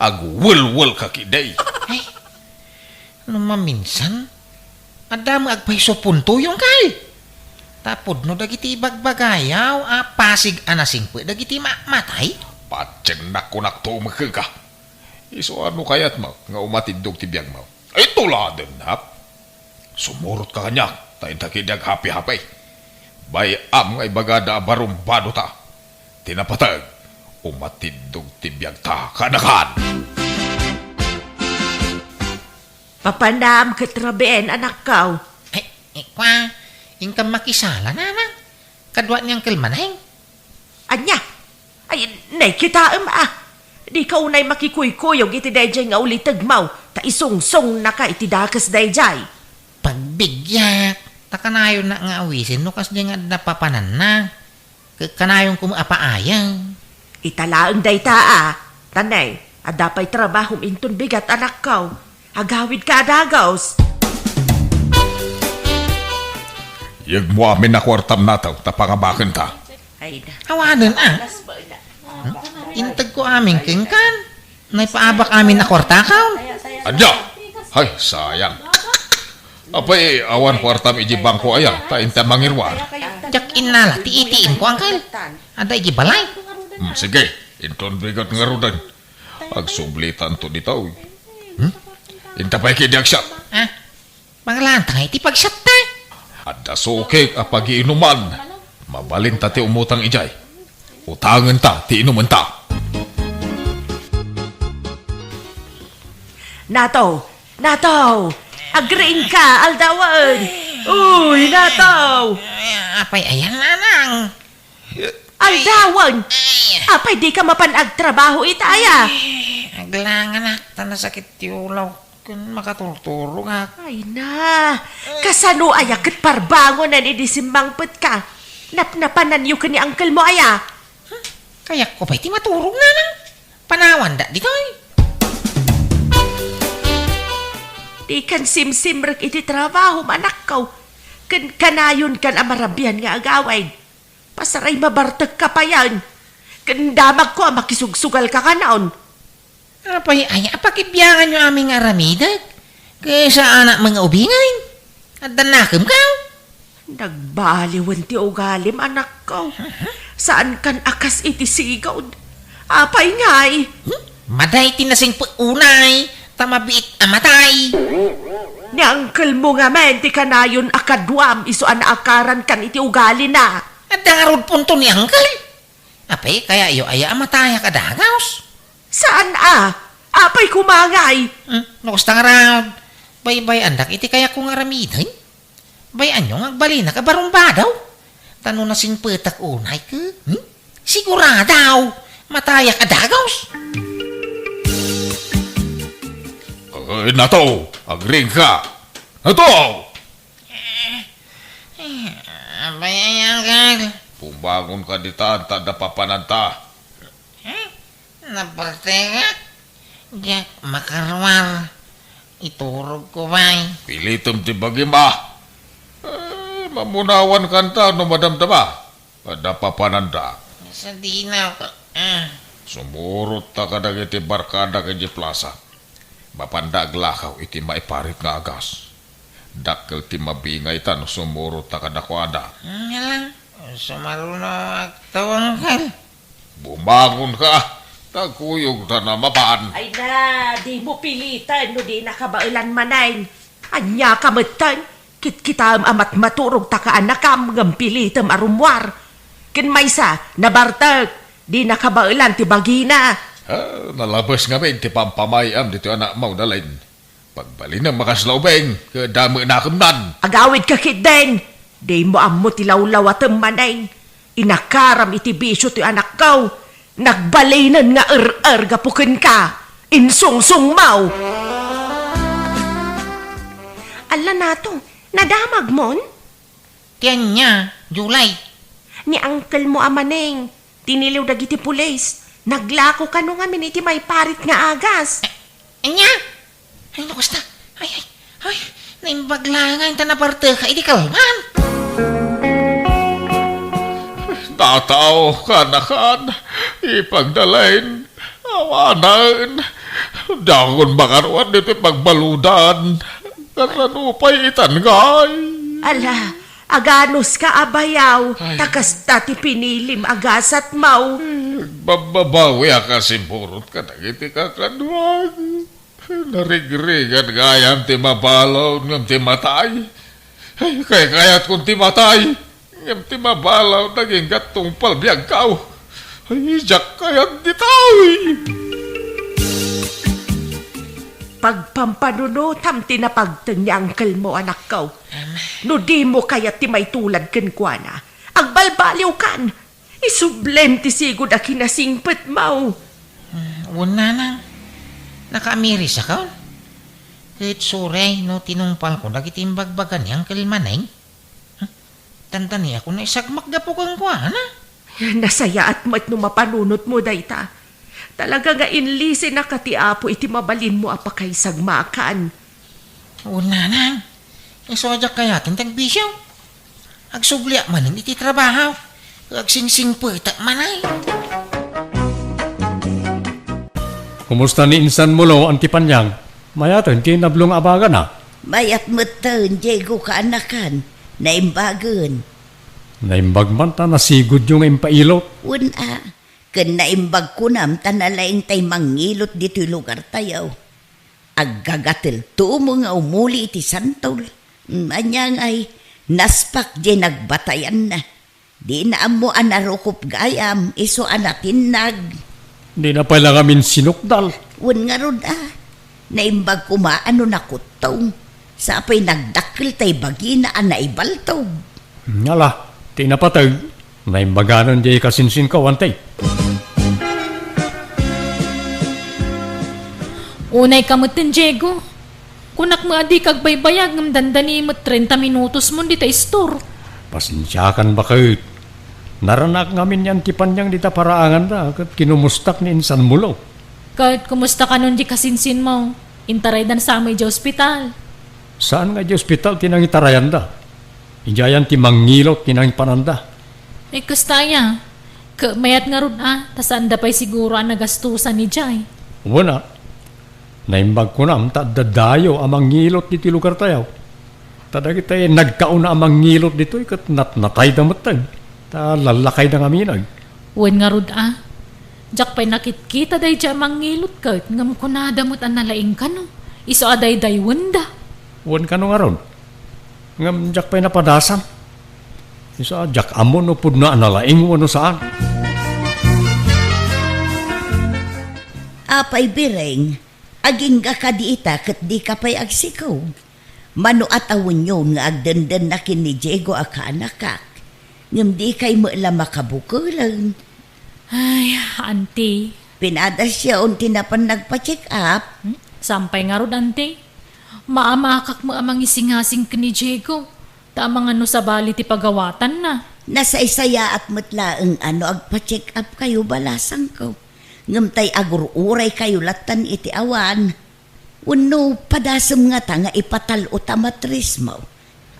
Agwelwelka ketdi. Ay, no maminsan, adda met agpayso puntoyo, angkel. Ta pudno dagiti ibagbagayo a pasig a nasingpet dagiti ma-, matay. Patiennak, kunakto met kenka. Isu a no kayatmo nga umatiddog ti biagmo, ay, tuladennak. Sumurotka kaniak, ta inta ketdi aghapi-hapi. Bay-am nga ibagada a barumbadota. Ti napateg, umatiddog ti biagta, kaanakan. Papanam ket rabien, anakko. Ay, ikwa, inkam makisala, nanang. Kadua ni Uncle Maneng. Ania? Ay, nay, kitaem a. Dika unay makikuykuyog iti daydiay nga ulitegmo, ta isungsungnaka iti dakes daydiay. Pagbiggak, ta kanayonnak nga awisen no kasdiay nga adda papananna. Ket kanayonko met a paayem. Ita laeng dayta a, ta nay, adda pay trabahom inton bigat, anakko. Agawidka a dagus. Yegmo amin a kuartam, Nato, ta pangabakenta. Ay, na. Awanen a. Integko amin kenka. Naipaabak amin a kuartako. Ania? Ay, sayang. Apay, awan kuartam iti bangko aya, ta inta mangiruar. Diak innala ti A T M ko, angkel. Adda iti balay. Hmm, sige, inton bigat ngaruden. Agsublitanto ditoy. Hmm? Inta pay ketdi agsiat. Ah, pangalaanta ngay ti pagsiatta. Adda sukik a pagiinuman. Mabalinta ti umutang idiay. Utangenta ti inumenta. Nato! Nato! Agriingka, aldawen! Uy, Nato! Ay, apay ayan, nanang? Aldawen! Apay dika mapan agtrabaho ita aya? Ay, aglanganak, ta nasakit ti ulawko. Ken makaturturogak. Ay na, kasano aya ket parbangonen idi simmangpetka? Napnapananyo ken ni angkelmo aya? Huh? Kayatko pay ti maturog, nanang. Panawanda ditoy. Dikan simsimrek iti trabahom, anakko. Ken kanayonkan a marabian nga agawid. Pasaray mabartekka payen. Ken damagko a makisugsugalka kanon. Apay aya a pakibianganyo amin nga aramidek? Ket saanak nga ubingen? Adda nakemka? Nagbaliwen ti ugalim, anakko. Aha. Saankan a kas iti sigud. Apay ngay? Hmm? Maday ti nasingpet unay, ta mabiit a matay. Ni angkelmo ngamin ti kanayon a kaduam isu a naakarankan iti ugalina. Adda ngarud punto ni angkel? Apay, kayatyo aya a matayak a dagus? Saan a? Apay koma ngay? Hmm, no kasta ngarud, baybay-andak iti kayatko nga aramiden. Bay-anyo nga agbalinak a barumbado. Ta no nasingpetak unay ket, hmm? Sigurado, matayak a dagus. Ay, Nato, agriingka. Nato! Eh, eh, apay aya, angkel? Bumangonka ditan, ta adda papananta. Eh? Nabartekak? Diak makaruar. Iturogko pay. Pilitem ti bagim a. Eh, mamunawankanta no madamdama. Adda papananda. Sadino, ah. Sumurotta kadagiti barkadak idiay plasa. Mapanda aglakaw iti maiparit nga agas. Dakkel ti mabingayta no sumurotta kadakuada. Nga lang, sumaruno agtawangkal. Bumangonka, ta kuyogta a mapan. Ay na, dimo piliten no di nakabaelan manen. Ania ka metten? Kitkitaem a matmaturog ta kaanakam ngem pilitem a rummuar. Ken maysa, nabartek, di nakabaelan ti bagina. Ah, nalabes ngamin ti pampamay-am ditoy anakmo, Dalin. Pagbalinem a kasla ubing, ket dameknakemnan. Agawidka ketdin, dimo ammo ti lawlawatem manen. Inakaram iti bisio ti anakko. Nagbalinen nga er-er gapu kenka. Insungsongmo. Alla Nato, nadamagmon? Ti ania, Julie? Ni angkelmo a Maneng, tiniliw dagiti pulis. Naglako kano ngamin iti maiparit nga agas. Eh, ania? Ay, no kasta. Ay, ay, ay, naimbag laeng ta nabarteka iti kalman. Nataw, kaanakan, ipagdalain, awanen, Dakon makaruar ditoy pagbaludan. Kasano pay itan ngay? Ala, aganuska a bayaw, Ay. ta kasta ti pinilim a gasatmo. Bababawiak a simurot kadagiti kakaduak. Narigrigat gayam ti mabalud ngem ti matay. Ay, kaykayatkon ti matay. Ngem ti mabalud agingga tungpal biagko. Ay, diak kayat ditoy. Pagpampanunotam ti napagteng ni angkelmo, anakko. Amen. No dimo kayat ti maitulad kenkuana, agbalbaliwkan. Isublem ti sigud a kinasingpetmo. Hmm, wen, nanang. Nakaamirisakon. Ket suray no tinungpalko dagiti imbagbaga ni Uncle Maneng. Hmm? Dandaniakon a isagmak gapu kenkuana. Nasayaat met no mapanunotmo dayta. Talaga nga inlisinak a ti Apo iti mabalinmo a pakaisagmakan. Wen, nanang. Isu a diak kayaten ti agbisio. Agsubliak manen iti trabaho. Agsingsingpetak manen. Kumusta ni insan Mulo, Auntie Panyang? Mayaten ti nablong a bagana? Mayat metten, Diego, kaanakan. Naimbagen. Naimbag man ta nasigudyo nga impailot. Wen a. Ken naimbag kunam ta nalaing tay mangilot ditoy lugartayo. Aggagateltomo nga umuli iti santol. Mm, ania ngay, naspak diay nagbatayanna. Dina ammo a narukop gayam, isu a natinnag. Dina pay la ngamin sinukdal. Wen ngarud a, naimbag koma a no nakuttong. Sapay nagdakkel tay bagina a naibaltog. Ala, ti napateg, naimbaganan diay kasinsinko, Auntie. Unay ka metten, Diego. Kunak met a dika agbaybayag ngem dandani met trenta minutos mon dita istor. Pasensiakan, baket. Naranak ngamin ni Auntie Panyang dita paraanganda ket kinumustak ni insan Mulo. Ket kumusta kanon di kasinsinmo? Intaraydan sa met idiay ospital. Saan nga idiay ospital ti nangitarayanda? Idiayan ti mangilot ti nangipananda. Ay, kasta aya. Ket mayat ngarud a, ta saanda pay siguro a nagastosan idiay. Wen a, naimbag kunam ta adda dayo a mangilot ditoy lugartayo. Ta dagiti nagkauna a mangilot ditoy ket natnatayda metten, ta lallakayda ngamin. Wen ngarud a, diak pay nakitkita daydiay a mangilot ket ngem kunada met a nalaing kano, isu a daydayawenda. Wen kano ngarud? Ngem diak pay napadasan. Isu a diak ammo no pudno a nalaing wenno saan. Apay, Bireng, agingga kadi ita ket dika pay agsiko? Mano a tawenyon nga agdendenna ken ni Diego a kaanakak, ngem dikay met la makabukelen. Ay, Auntie. Pinadasyon ti napan nagpa-check up? Hmm? Saan pay ngarud, Auntie. Maamakak met a mangisingasing ken ni Diego, ta amangan no sabali ti pagawatanna. Nasaysayaat met laeng a no agpa-check up kayo, balasangko. Ngem tay agur-uraykayo lattan iti awan. Wenno padasem ngata nga ipatal-o ta matrismo?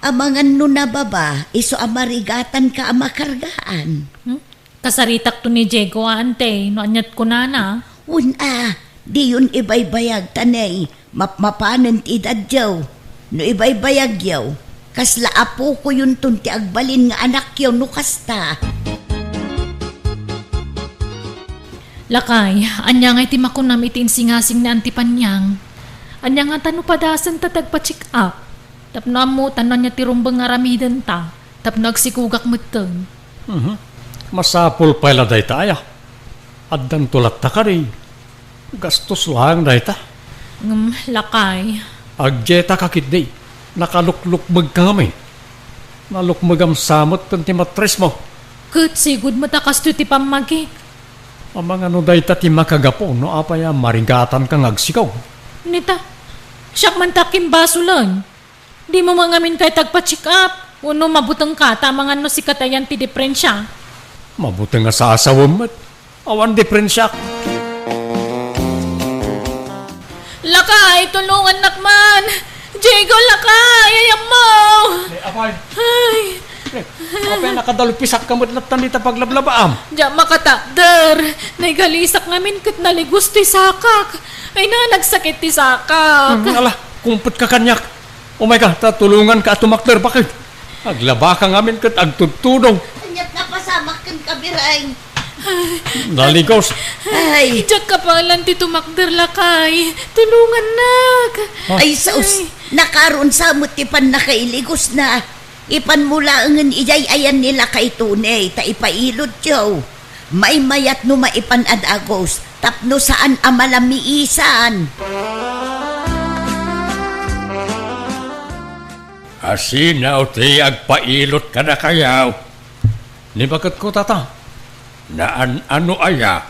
Amangan no nababa, isu a marigatanka a makargaan. Hmm? Kasaritakto ni Diego a, Auntie, no aniat kunana. Wen a, diyon ibaybayag ta nay, mapmapanen ti edadyo. No ibaybayagyo, kasla apokoyonton ti agbalin nga anakyo no kasta. Lakay, ania ngay ti makunam iti insingasing ni Auntie Panyang? Ania ngata no padasenta ti agpa-check up? Tapno ammotan no ania ti rumbeng nga aramidenta, tapno agsikogak metten. Mhm. Masapul pay la dayta aya. Addanto latta kadi. Gastos laeng dayta. Ngem, lakay. Agdieta ka ketdi. Nakaluklukmeg ka ngamin. Nalukmegam sa met ken ti matrismo. Ket sigud met a kastoy ti pammagik. Amangan no dayta ti makagapu no apay a marigatanka nga agsikog. Nita, siak man ti akimbasolen. Dimo met ngamin kayat agpa-check up? Wenno mabutengka ta amangan no sika ti ayan ti diprensia? Mabuteng a saasawem met. Awan diprensiak. Lakay, tulongannak man! Diego, lakay! Ay, ammo! Ay, apay! Ay! Eh, apay, nakadalpisak ka met lattan dita paglablabaam. Diak makatakder. Naigalisak ngamin ket naligus ti sakak. Ay na, nagsakit ti sakak. Hmm, ala, kumpet ka kaniak. Umay ka, ta tulongan ka a tumakder, baket. Aglaba ka ngamin ket agtudtudong. Kaniat nga pasamak ken kabireng. Naligos. Ay. Diak kabaelan ti tumakder, lakay. Tulongannak. Ah. Ay, sus. Ay. Nakaron sa met ti pannakailigosna. Ipanmo laengen idiay ayan ni Lakay Tony, ta ipailotyo. Maymayat no maipan a dagus, tapno saan a malamiisan. Asino ti agpailot kadakayo? Ni baketko, tata. Naan-ano aya?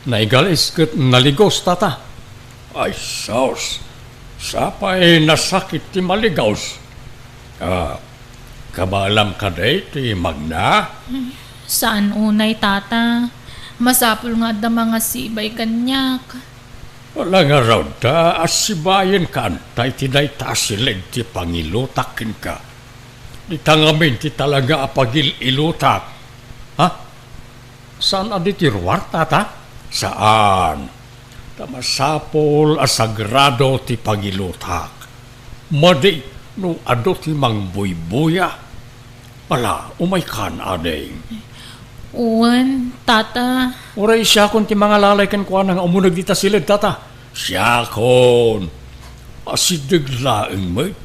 Naigalis ket naligos, tata. Ay, sus! Sapay nasakit ti maligos. Ah, kabaelam kadi ti magna? Saan unay, tata. Masapul nga adda mangasibay kaniak. Wala ngarud ta asibayen ka anta iti dayta a siled ti pangilutak kenka. Dita ngamin ti talaga a pagil-ilutak. Ha? Saan a di ti ruar, tata? Saan. Ta masapul a sagrado ti pagilutak. Madi no adu ti mangbuybuya. Ala, umaykan, ading. Wen, tata. Uray siakon ti mangalalay kenkuana nga umuneg dita siled, tata. Siakon. Asideg laeng met.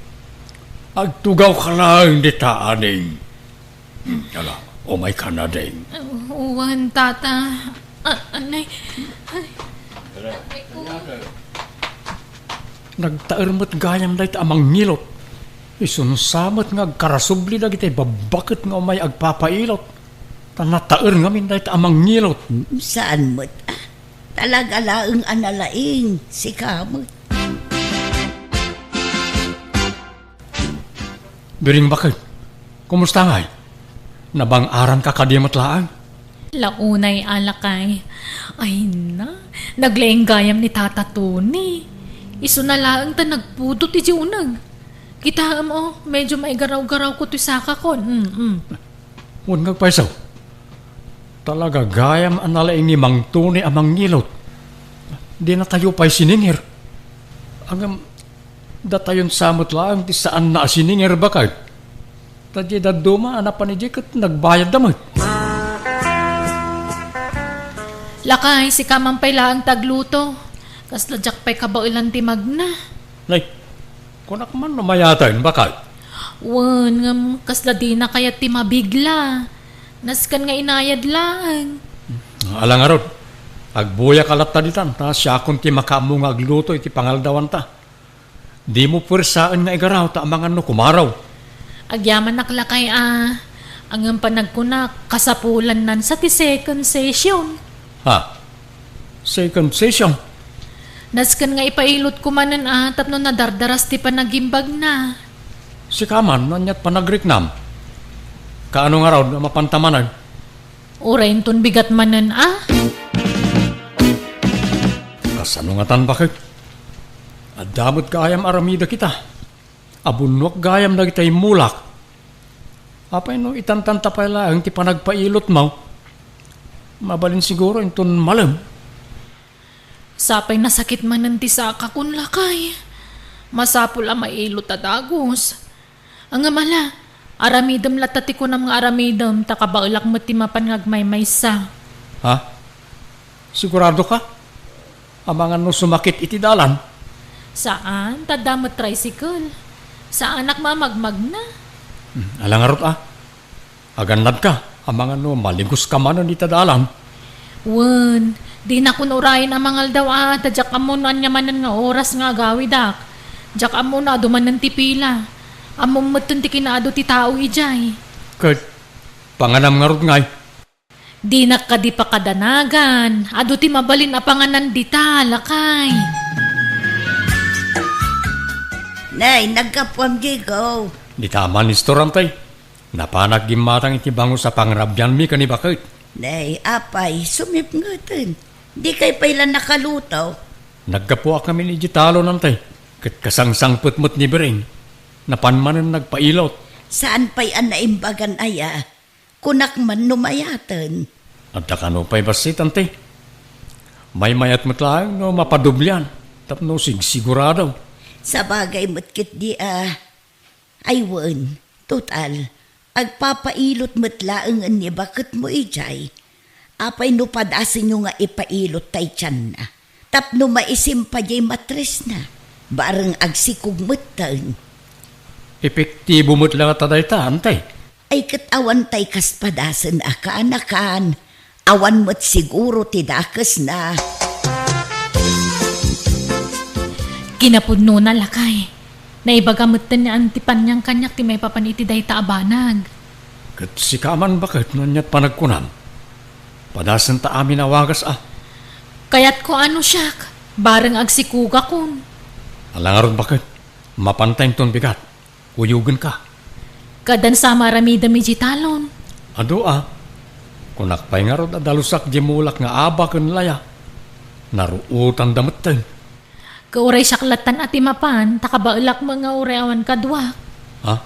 Agtugawka laeng dita, ading. Hmm, ala, umaykan, ading. Wen, tata. A-, anay. Ay. Nagtaer met gayam dayta a mangilot. Isunsa met nga agkarasubli dagiti babbaket nga umay agpapailot. Ta nataer ngamin dayta a mangilot. Saan met, ah. Talaga laeng a nalaing, sika met. Biring, baket, kumusta ngay? Nabang-aranka kadi met laeng? Launay, a lakay. Ay na, naglaing gayam ni Tata Tony. Isuna laeng ta nagpudot iti uneg. Kitaem, o, medyo maigaraw-garawko toy sakakon. Mm, mm. Wen, ngagpayso. Talaga gayam a nalaing ni Mang Tony a mangilot. Dinatayo pay siningir. Ngem, datayon sa met laeng ti saanna a siningir, baket. Ta diay dadduma a napan idiay ket nagbayadda met. Lakay, sika man pay laeng ti agluto. Kasla diak pay kabaelan ti magna. Nay, kunak man no mayaten, baket. Wen, ngem kasla dina kayat ti mabigla. Nasken nga inayad laeng. Ala ngarud, agbuyaka latta ditan, ta siakon ti makaammo nga agluto iti pangaldawanta. Dimo puersaen nga igaraw ta amangan no kumaraw. Agyamanak lakay a, ngem panagkunak, kasapulannan sa ti second session. Ha? Second session? Nasken nga ipailotko manen a tapno nadardaras ti panagimbagna. Sika man, no aniat panagriknam? Kaano ngarud a mapanta manen? Uray inton bigat manen a? Kasano ngatan, baket? Adda met gayam aramidek ita. Abunnuak gayam dagiti immulak. Apay no itantanta pay laeng ti panagpailotmo? Mabalin siguro inton malem. Sapay nasakit manen ti sakakon, lakay. Masapul a mailot a dagus. Ngem ala, aramidem latta ti kunam nga aramidem, ta kabaelak met ti mapan nga agmaymaysa. Ha? Sigurado ka? Amangan no sumakit iti dalan? Saan, ta adda met tricycle. Saanak mamagmagna. Hmm, ala ngarud a. Agannadka, amangan no maligoska manen ita dalan. Wen, dinakon urayen a mangaldaw a, ta diak ammo no ania manen nga oras nga agawidak. Diak ammo no adu manen ti pila. Ammom metten ti kinaadu ti tao idiay. Ket, panganam ngarud ngay? Dinak kadi pakadanagan. Adu ti mabalin a panganan dita, lakay. Nay, naggapuam, Diego. Dita man, Mister Antay. Napanak gimmatang iti bangus a pangrabianmi ken ni baket. Nay, apay, sumipngeten. Dikay pay la nakaluto? Naggapuak ngamin idiay talon, Antay, ket kasangsangpet met ni Biring. Napan manen nagpailot. Saan pay a naimbagan aya? Kunak man no mayaten. Adda kano pay bassit, Antay? Maymayat met laeng no mapadoblian tapno sigsigurado. Sabagay met ketdi a, ay wen, total, agpapailot met laengen ni baketmo idiay. Apay no padasenyo nga ipailot tay tianna tapno maisim pay diay matresna? Bareng agsikog metten. Epektibo met la ngata dayta, Antay. Ay ket awan tay kas padasen a kaanakan. Awan met siguro ti dakesna. Kinapudnona, lakay. Naibaga metten ni Auntie Paniang kaniak ti maipapan iti dayta a banag. Ket sika man baket no ania't panagkunam? Padasenta amin a wagas a. Kayatko a no siak, bareng agsikogakon. Ala ngarud baket, mapanta inton bigat. Kuyogenka. Kadan sa maaramidem iti talon. Adu a. Kunak pay ngarud a dalusak di mulak nga aba ken laya. Naruotanda metten. Ket uray siak lattan a ti mapan, ta kabaelak met nga uray awan kaduak. Ha?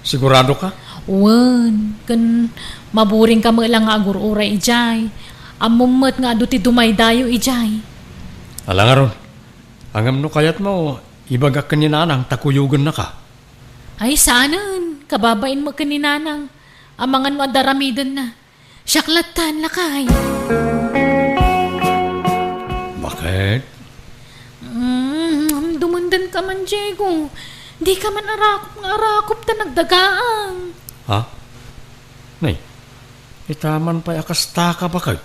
Siguradoka? Wen, ken maburingka met la nga agur-uray idiay. Ammom met nga adu ti dumaydayo idiay. Ala ngarud, ngem no kayatmo, ibagak ken ni Nanang ta kuyogennaka. Ay, saanen. Kababain met ken ni Nanang. Amangan no adda aramidenna. Siak lattan, lakay. Baket? Mm, dumendenka man, Diego. Dika man arakop nga arakop ta nagdagaang. Ha? Nay, ita man pay a kastaka, baket?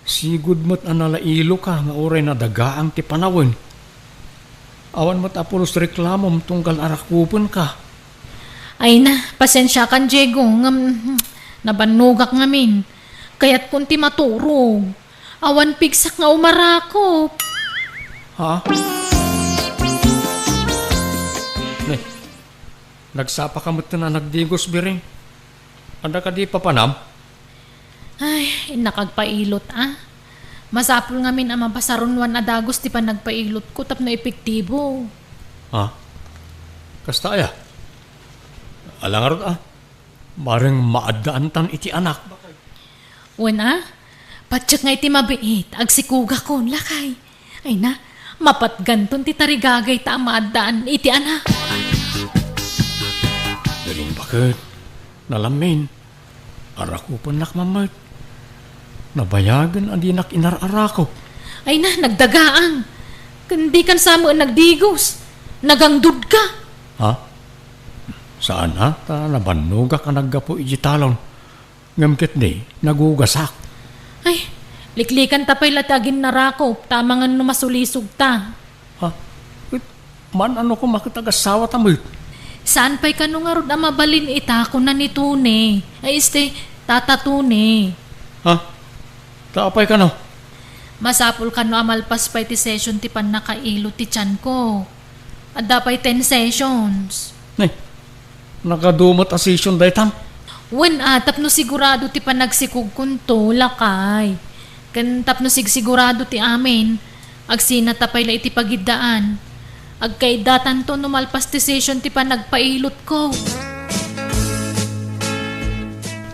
Sigud met a nalailoka nga uray nadagaang ti panawen. Awan met a pulos reklamom tunggal arakopenka. Ay na, pasensiakan, Diego, ngem, hmm, nabannogak ngamin. Kayatkon ti maturog. Awan pigsak nga umarakop. Ha? Ne, nagsapaka metten a nagdigos, Biring. Adda kadi papanam? Ay, innak agpailot, a. Masapul ngamin a mapasarunoan a dagus ti panagpailotko tapno epektibo. Ha? Kasta aya? Ala ngarud, a. Bareng maaddaantan iti anak. Wen, a. Patiek nga iti mabiit, agsikogakon, lakay. Ay na, mapatganton ti tarigagayta a maaddaan iti anak. Biring baket, nalamin, arakopennak man met. Nabayagen a dinak inar-arakop. Ay na, nagdagaang. Ken dikan sa met nagdigos. Nagangdudka. Ha? Saan a, ta nabannogak a naggapu iti talon. Ngem ketdi, nagugasak. Ay, liklikanta pay la ti aginnarakop, ta amangan no masulisogta. Ha? Ket, man-ano koma ket agasawata met? Saan pay kano ngarud a mabalin ita, kuna ni Tony. Ay, este, Tata Tony. Ha? Ta apay kano? Masapul kano a malpas pay ti session ti pannakailot ti tianko. Adda pay ten sessions. Nay, nagadu met a session daytan? Wen a, tapno sigurado ti panagsikogkonto, lakay. Ken tapno sigsigurado ti amin, agsinata pay la iti pagiddaan. Agkaiddatanto no malpas ti session ti panagpailotko.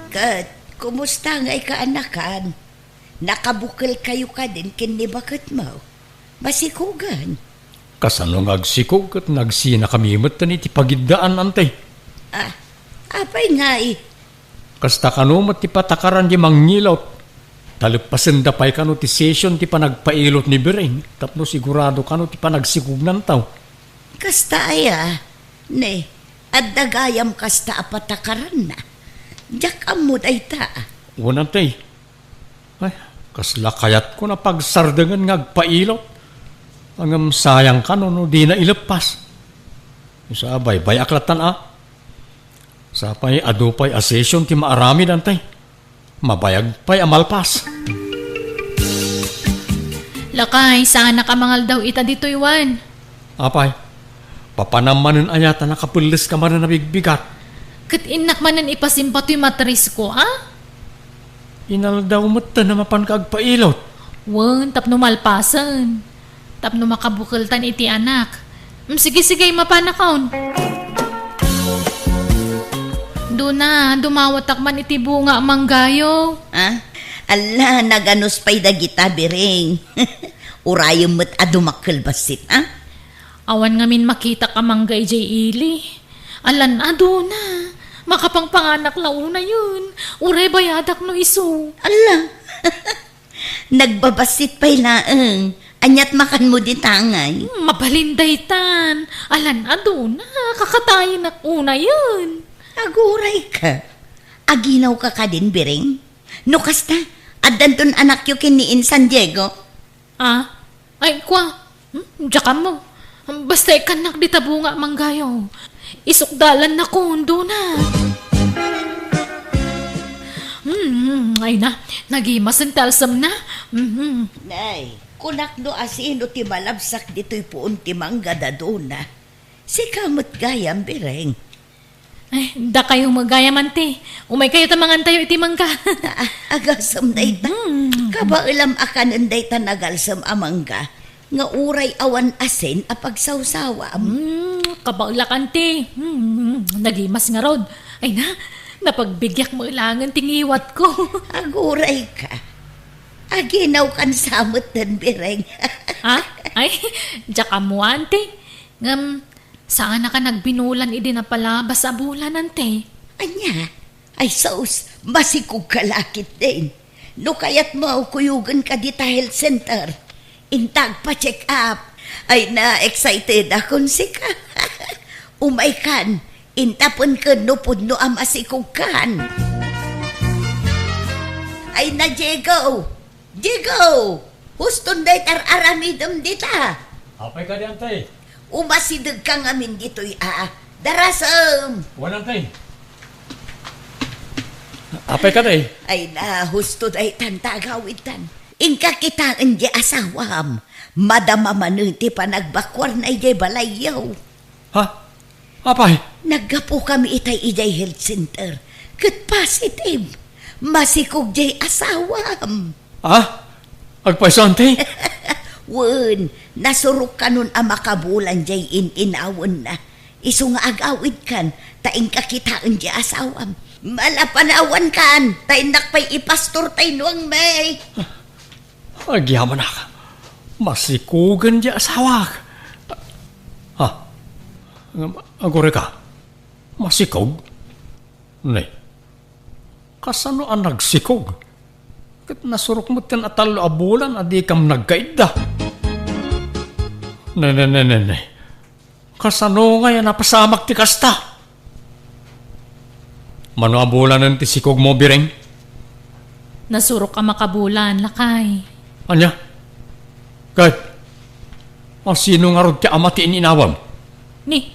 Ket, kumusta ngay kaanakan? Nakabukelkayo kadin ken ni baketmo? Masikogan. Kasano nga agsikog ket nagsinakami metten iti pagiddaan, Ante? Ah, apay ngay? Kasta kano met ti patakaran di mangilot. Taleppasenda pay kano ti session ti panagpailot ni Biring tapno sigurado kano ti panagsikog nantaw. Kasta aya? Ne, adda gayam kasta a patakaranna. Diak ammo dayta. Wen, Ante. Ay, kasla kayatko a pagsardengen nga agpailot. Ngem sayang kano no dina ileppas. Sa baybay-ak lattan a. Sa pay adu pay a session ti maaramid, Ante. Mabayag pay a malpas. Lakay, saanak a mangaldaw ita ditoy, Juan. Apay, papanam manen aya ta nakapelleska manen a bigbigat? Ket innak manen ipasimba toy matrisko, a? Inaldaw metten a mapanka agpailot. Wen, tapno malpasen. Tapno makabukeltan iti anak. Mm, sige, sige, mapanakon. Duna, dumawatak man iti bunga a manggayo. Ah? Alla, naganus pay dagita, Biring. Urayem met a dumakkel bassit, a? Awan ngamin makitak a mangga idiay ili. Alan aduna. Makapangpanganak la unayen. Uray bayadak no isu. Alla. Nagbabassit pay laeng. Aniat makanmo dita ngay? Hmm, mabalin daytan. Alan aduna. Kakatayenak unayen. Aguray ka. Aginawka kadin, Biring? No kasta, addanton anakyo ken ni Insan Diego? Ah? Ay, kua. Hmm? Diak ammo. Basta ikkannak dita bunga a manggayo. Isukdalannakon, duna. Hmm, ay na. Nagimasen ti alsemna. Hmm. Nay, kunak no asino ti malabsak ditoy puon ti mangga, daduna. Sika met gayam, Biring. Ay, dakayo met gayam, anti. Umaykayo ta mangantayo iti mangga. Ah, agasem dayta. Mm. Kabaelam a kanen dayta nagalsem a mangga nga uray awan asin a pagsawsawam. Mm, kabaelak, anti. Mm, nagimas ngarud. Ay na, napagbigiak met laengen ti ngiwatko. Aguray ka. Aginawkan sa met den, Biring. Ha? Ay, diak ammo, anti. Ngem, Saanaka nagbinulan idi napalabas a bulan, anti? Ania? Ay sus, masikogka la ketdin. No kayatmo, kuyogenka dita health center. Inta agpa-check up. Ay na, excited akon sika. Umaykan, intapenken no pudno a masikogkan. Ay na, Diego! Diego! Huston dayta ar-aramidem dita. Apay kadi, anti? Umasidegka ngamin ditoy a. Darasem! Wen, anti. Apay kadi? Ay na, husto daytan ta agawidtan. Inka kitaen di asawam. Madama manen ti panagbakuarna idiay balayyo. Ha? Apay? Naggapukami itay idiay health center. Ket positive. Masikog diay asawam. Ha? Agpayso, anti? Wen, nasurokkanon a makabulan diay in-inawenna. Isu nga agawidkan, ta inka kitaen diay asawam. Malapanawankan, ta innak pay ipastor tay nuangmi. Agyamanak, masikogen diay asawak. Ha? Ngem, aguray ka? Masikog? Ne, kasano a nagsikog? Ket nasurok metten a tallo a bulan a dikam nagkaidda. Ne, ne, ne, ne, ne. Kasano ngay a napasamak ti kasta? Mano a bulanen ti sikogmo, Biring? Nasurok a makabulan, lakay. Ania? Ket, asino ngarud ti ama ti in-inawem? Ni,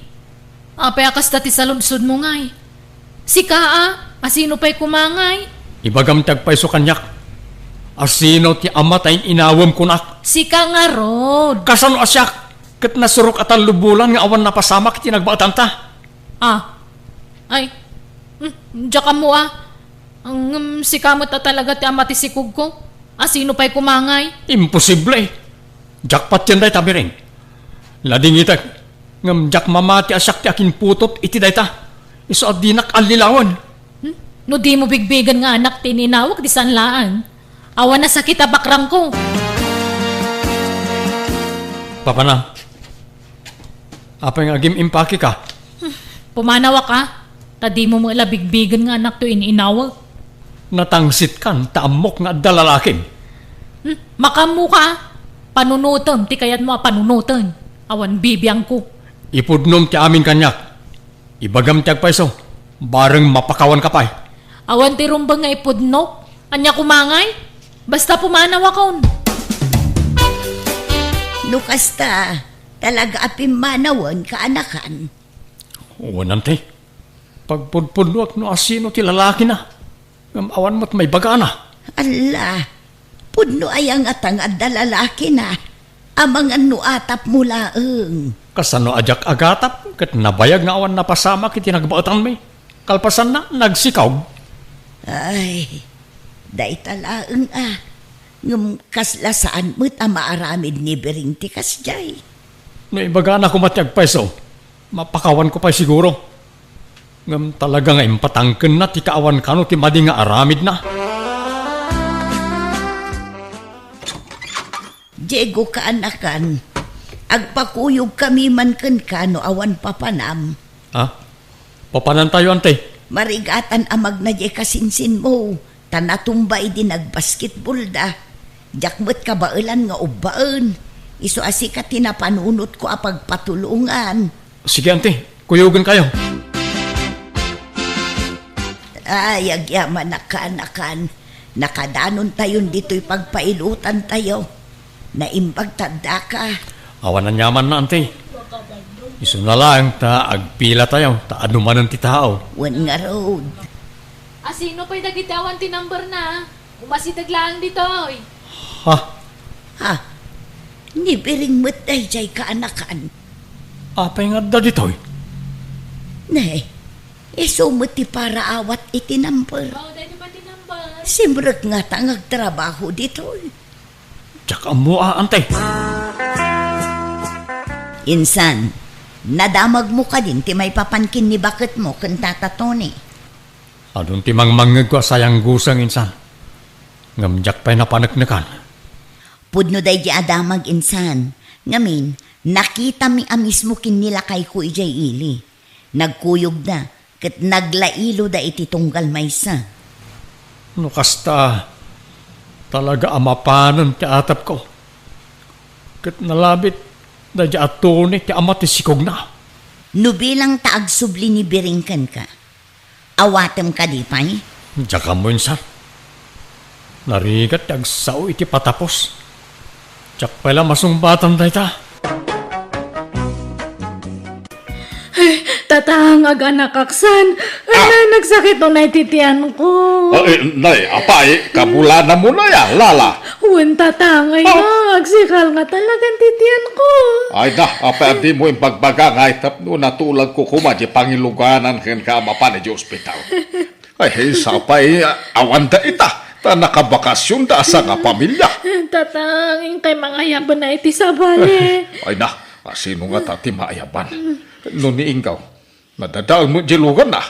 apay a kasta ti saludsodmo ngay? Sika a, asino pay koma ngay? Ibagam ti agpayso kaniak. Asino ti ama ta in-inawem kunak? Sika ngarud. Kasano a siak? Ket nasurok a tallo bulan nga awan napasamak iti nagbaetanta. Ah. Ay. Hmm, diak ammo a. Ngem sika met a talaga ti ama ti sikogko. Asino pay koma ngay? Imposible. Diak patien dayta, Biring. Ladingitek. Ngem diak mamati a siak ti akinputot iti dayta. Isu a dinak allilawen. Hmm? No dimo bigbigen nga anak ti in-inawek, di saan laeng. Awan a sakit a bakrangko. Papana, apay nga agim-impakeka? Hmm, pumanawak a, ta dimo met la bigbigen nga anakto in-inawek. Natangsitkan, ta ammok nga adda lalakim. Hmm, makaammoka a. Panunotem ti kayatmo a panunoten. Awan bibiangko. Ipudnom ti amin kaniak. Ibagam ti agpayso, bareng mapakawanka pay. Awan ti rumbeng nga ipudnok. Ania koma ngay? Basta pumanawakon. No kasta, talaga a pimmanawen kaanakan. Wen, anti. Pagpudpudnoak no asino ti lalakina. Ngem awan met maibagana. Alla, pudno aya ngata nga adda lalakina? Amangan no atapmo laeng. Kasano a diak agatap ket nabayag nga awan napasamak iti nagbaetanmi? Kalpasanna, nagsikog. Ay, dayta laeng a. Ngem kasla saan met a maaramid ni Biring ti kasdiay. No ibagana koma ti agpayso, mapakawanko pay siguro. Ngem talaga nga impatangkenna ti kaawan kano ti madi nga aramidna. Diego, kaanakan, agpakuyogkami man kenka no awan papanam. Ah? Papanantayo, ante? Marigatan a magna diay kasinsinmo, ta natumba idi nagbasketballda. Diak met kabaelan nga ubbaen. Isu a sika ti napanunotko a pagpatulongan. Sige, ante. Kuyogenkayo. Ay, agyamanak, kaanakan. Nakadanontayon ditoy pagpailotantayo. Naimbag ta addaka. Awan aniamanna, ante. Isuna laeng ta agpilatayo, ta adu manen ti tao. Wen ngarud. A sino pay dagiti awan ti numberna? Umasideg laeng ditoy. Ha? Ha? Ni Biring met daydiay, kaanakan. Apay nga adda ditoy? Ne, isu met ti paraawat iti number. Mao daytoy pay ti number. Simrek ngata nga agtrabaho ditoy. Diak ammo a, ante. Insan, nadamagmo kadin ti maipapan ken ni baketmo ken Tata Tony? Adun ti mangmangngegko a sayangguseng, insan. Ngem diak pay napaneknekan. Pudno daydi a damag, insan. Ngamin, nakitami a mismo ken ni lakayko idiay ili. Nagkuyogda, ket naglailoda iti tunggal maysa. No kasta, talaga a mapanen ti atepko. Ket nalabit daydi a Tony ti ama ti sikogna. No bilang ta agsubli ni Biring kenka, awatem kadi pay? Diak ammo, insan. Narigat ti agsao iti patapos. Diak pay la masungbatan dayta. Ay, tatang, aganakaksan. Ah. Ay, nagsakit unay ti tiyanko. Ah, eh, nay, apay, kabulanamon aya, Lala? Wen, tatang, ay Ah. na, agsikal nga talagan ti tiyanko. Ay na, apay a dimo imbagbaga nga ay tapno natulagko koma di pangiluganan kenka a mapan idiay ospital. Ay, sapay, awan da ita, ta nakabakasyonda a sangapamilia. Tatang, inkay mangayaban na iti sabali. Ay na, asino ngata ti maayaban? No ni Inggaw, nadadael met di luganna.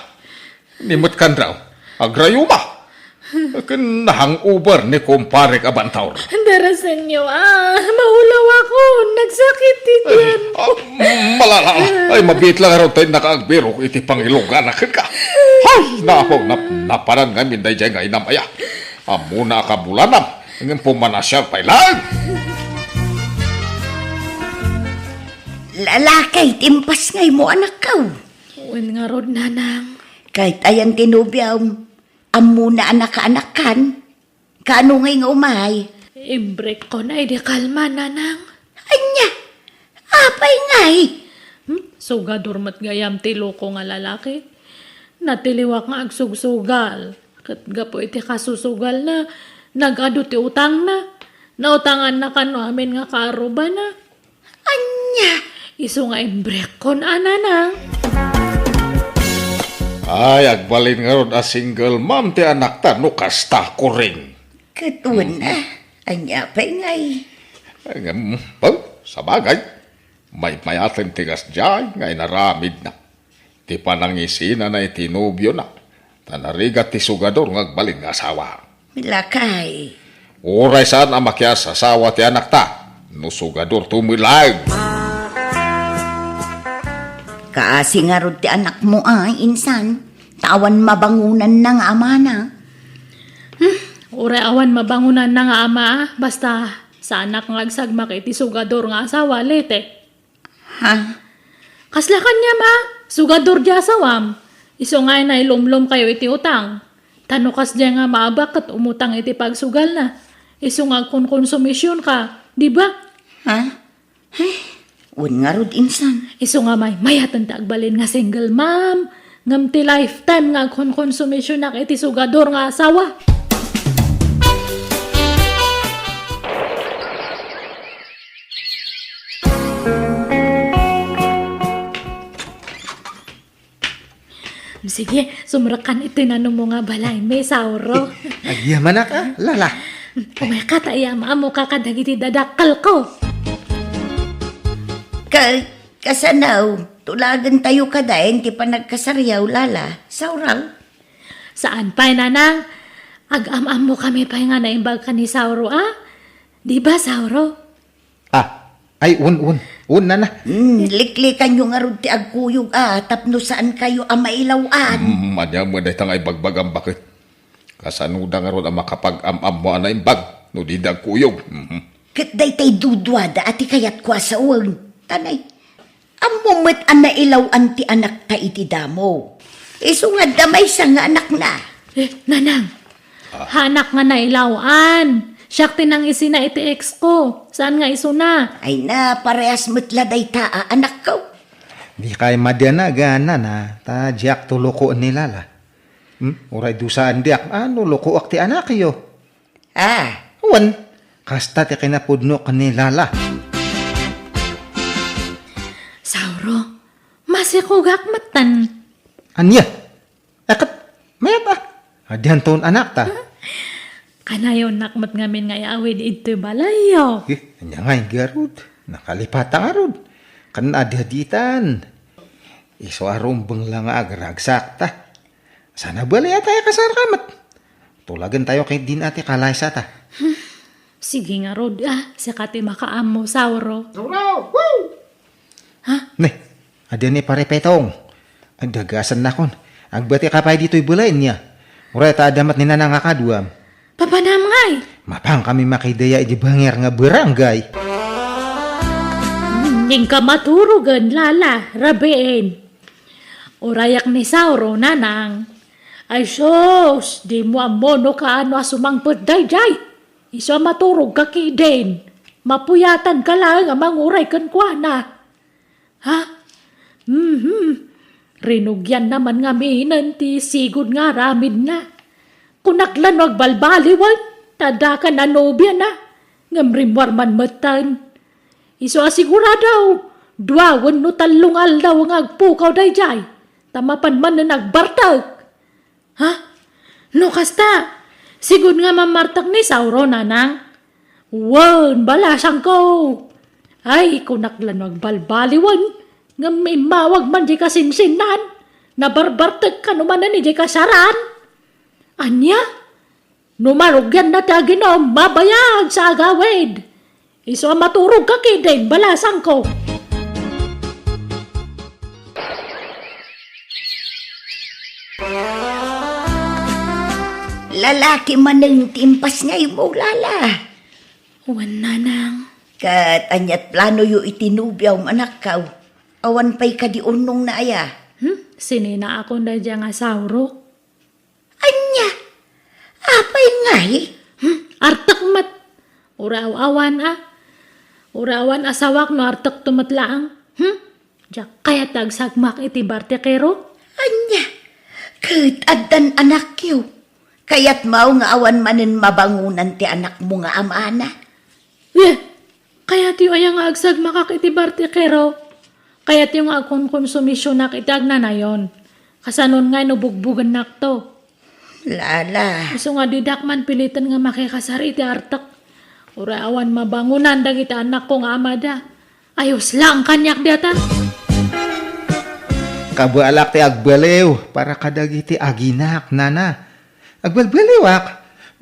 Ni met Kanraw, agrayuma. Ken na-hangover ni kumparek a Bantaur. Darasenyo, ah, maulawakon, nagsakit ti tiyan. Ah, malala, ay, mabiit lang ngarud ta innaka agbirok iti pangiluganak kenka. Ay, napo, nap-, napanan ngamin daydiay nga inam aya. Ammona a kabulanam, ngem pumanasiar pay laeng. Lalakay, timpas ngay mo, anakkaw. Wen ngarud, nanang. Kahit ayan ti nobiam, ammona a nakaanakkan. Kaano ngay nga umay? Imbrekkon a idi kalman, nanang. Ania? Apay ngay? Hmm? Sugador met gayam ti loko nga lalaki. Natiliwak nga agsugsugal. Ket gapu iti kasusugalna, nag-adu ti utangna. Nautanganna kano amin nga kaarrubana. Ania? Isu nga imbrekkon a, nanang. Ay, agbalin ngarud a single mom ti anakta no kasta, Kuring. Ket wen, ah, ania pay ngay? Ngem, well, sabagay, maymayaten ti kasdiay nga inaramidna. Ti panangisinana iti nobiona, ta narigat ti sugador nga agbalin nga asawa. Lakay. Uray saan a makias-asawa ti anakta, no sugadorto met laeng. Kaasi ngarud ti anakmo, a, insan, ta awan mabangonanna nga amana. Hmm, uray awan mabangonanna nga ama, a, basta saanak nga agsagmak iti sugador nga asawa, Lete. Ha? Kasla kaniam a, sugador di asawam. Isu nga nailumlom kayo iti utang. Ta no kasdiay nga maabak ket umutang iti pagsugalna. Isu nga agkonkonsumision ka, di ba? Ha? Ay, wen ngarud insan. Isu nga maymayaten ti agbalin nga single mom. Ngem ti lifetime nga agkonkonsumisionak iti sugador nga asawa. Sige, sumrekkan iti nanumo nga balay, mi Sauro. Agyamanak, a, Lala. Umay ka ta iyam-ammoka kadagiti dadakkelko. Ka-, kasano, tulagentayo kadi ti panagkasariaw, Lala, Sauro? Saan pay, nanang. Agam-ammokami pay nga naimbag ken ni Sauro, a? Di ba, Sauro? Ah, ay, un, un. Un, nana. Hmm, liklikanyo ngarud ti agkuyog, a, tapno saankayo a mailaw-an. Hmm, ania met dayta nga ibagbagam baket? Kasanoda ngarud a makapag-am-ammo a naimbag no dida agkuyog? Mhm. Ket daytay duduada a ti kayatko a sawen. Tanay, ammo met a nailaw-an ti anakta iti damo. Isu nga adda maysa nga anakna. Eh, nanang, ah, anak nga nailaw-an. Siak ti nangisina iti ex ko. Saan nga isuna? Ay na, parehas met la dayta a anakko. Dikay madianagan, nana, ta diak to lokoen ni Lala. Hmm? Uray dusaen diak, ano, lokoak ti anakyo? Ah. Wen, kasta ti kinapudno ken ni Lala. Sauro, masikogak metten. Ania? Akat, mayat a. Adianton anakta. Kanayonak met ngamin nga iawid idtoy balayyo. Eh, ania ngay garud? Nakalipata ngarud. Kan adi-aditan. Isu a rumbeng la nga agragsak ta. Sana bali a tayo kasar ka met. Tulagen tayo kay din ati kalaysa ta. Sige ngarud, ah, sika ti makaammo, Sauro. Sauro! Woo! Ha? Ne, adi ni Pare Petong. Ay, dagasan nakon. Agbati ka pay ditoy balayen niya. Uray ta adamat ni Nanang a kaduam. Papanam ngay? Mapang kami makidaya iti banger nga barangay. Ning ka maturogen, Lala, rabiin. Urayak ni Sauro, Nanang. Ay sus, di mo ammo no kaano a sumangpet daydiay. Isu a maturog ka kidin. Mapuyatan ka laeng a manguray kenkuana. Ha? Mhm. Rinugianna man ngaminen ti sigud nga aramidna. Kunak la no agbalbaliwen, ta adda kan a nobiana, ngem rimmuar man metten. Isu a sigurado, dua wenno tallo nga aldaw nga agpukaw daydiay, ta mapan manen agbartek. Ha? No kasta, sigud nga mammartek ni Sauro, Nanang? Wen, balasangko. Ay, kunak la no agbalbaliwen, ngem immawag man di kasinsinnan. Nabarbartek ka no manen di kasaran. Ania? No marugianna ti aginom, mabayag sa agawid. Isu a maturog ka kidin, balasangko. Lalaki manen ti impas nga imo, Lala. Wen, Nanang. Ket aniat planoyo iti nobiam, anakko? Awan pay kadi urnongna aya? Hmm? Sinina akon daydiay nga Sauro. Ania? Apay ngay? Hmm, artek met. Uray aw-awan a. Uray awan asawak no artekto met laeng. Hmm? Diak kayat ti agsagmak iti bartekero. Ania? Ket addan anakyo. Kayatmo nga awan manen mabangonan ti anakmo nga amana? Eh, kayatyo aya nga agsagmakak iti bartekero? Kayatyo nga agkonkonsumisionak iti agnanayon? Kasanon ngay no bugbugennakto? Lala. Isu nga didak man piliten nga makikasar iti artek. Uray awan mabangonan dagiti anakko nga amada. Ayos lang kaniak dayta. Kabalak ti agbaliw para kadagiti aginak, nana. Agbalbaliwak,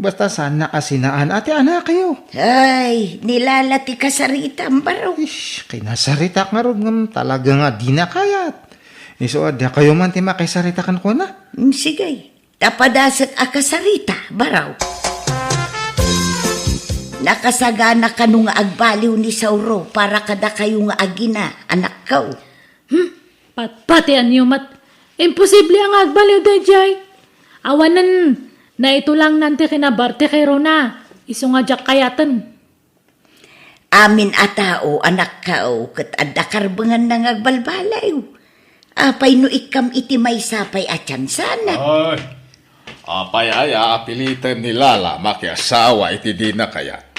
basta saannak a sinaan a ti anakyo. Ay, ni Lala ti kasaritam, baro. Ish, kinasaritak ngarud ngem talaga nga dina kayat. Isu a dakayo man ti makisarita kenkuana. Mm, sige. Ta padasek a kasarita, baro. Nakasagana kano nga agbaliw ni Sauro para kadakayo nga agina, anakko? Hmm? Patpatianyo met. Imposible a nga agbaliw daydiay. Awanen, naitulangnan ti kinabartekerona. Isu nga diak kayaten. Amin a tao, anakko, ket adda karbenganna nga agbalbaliw. Apay no ikkam iti maysa pay a tiansanak? Ay, apay aya a piliten ni Lala makiasawa iti dina kayat?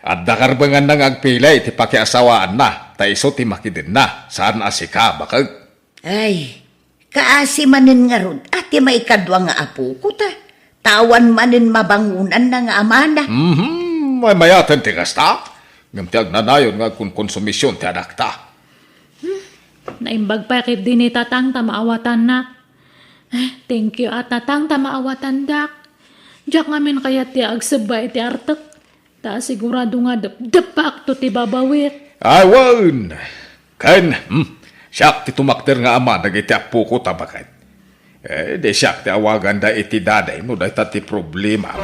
Adda karbenganna nga agpili iti pakiasawaanna, ta isu ti makidenna, saan a sika, baket. Ay, kaasi manen ngarud a ti maikadua nga apoko ta, ta awan manen mabangonanna nga amana. Mhm, maymayaten ti kasta. Ngem ti agnanayon nga agkonkonsumision ti anakta. Hmm, naimbag pay ketdi ni Tatang ta maawatannak. Eh, thank you a Tatang ta maawatandak. Diak ngamin kayat ti agsebba iti artek. Ta sigurado nga depdeppaakto ti babawik. Awan! Ken, hmm, siak ti tumakder nga ama dagiti appoko ta baket. Eh, di siak ti awaganda iti daday no dayta ti problema.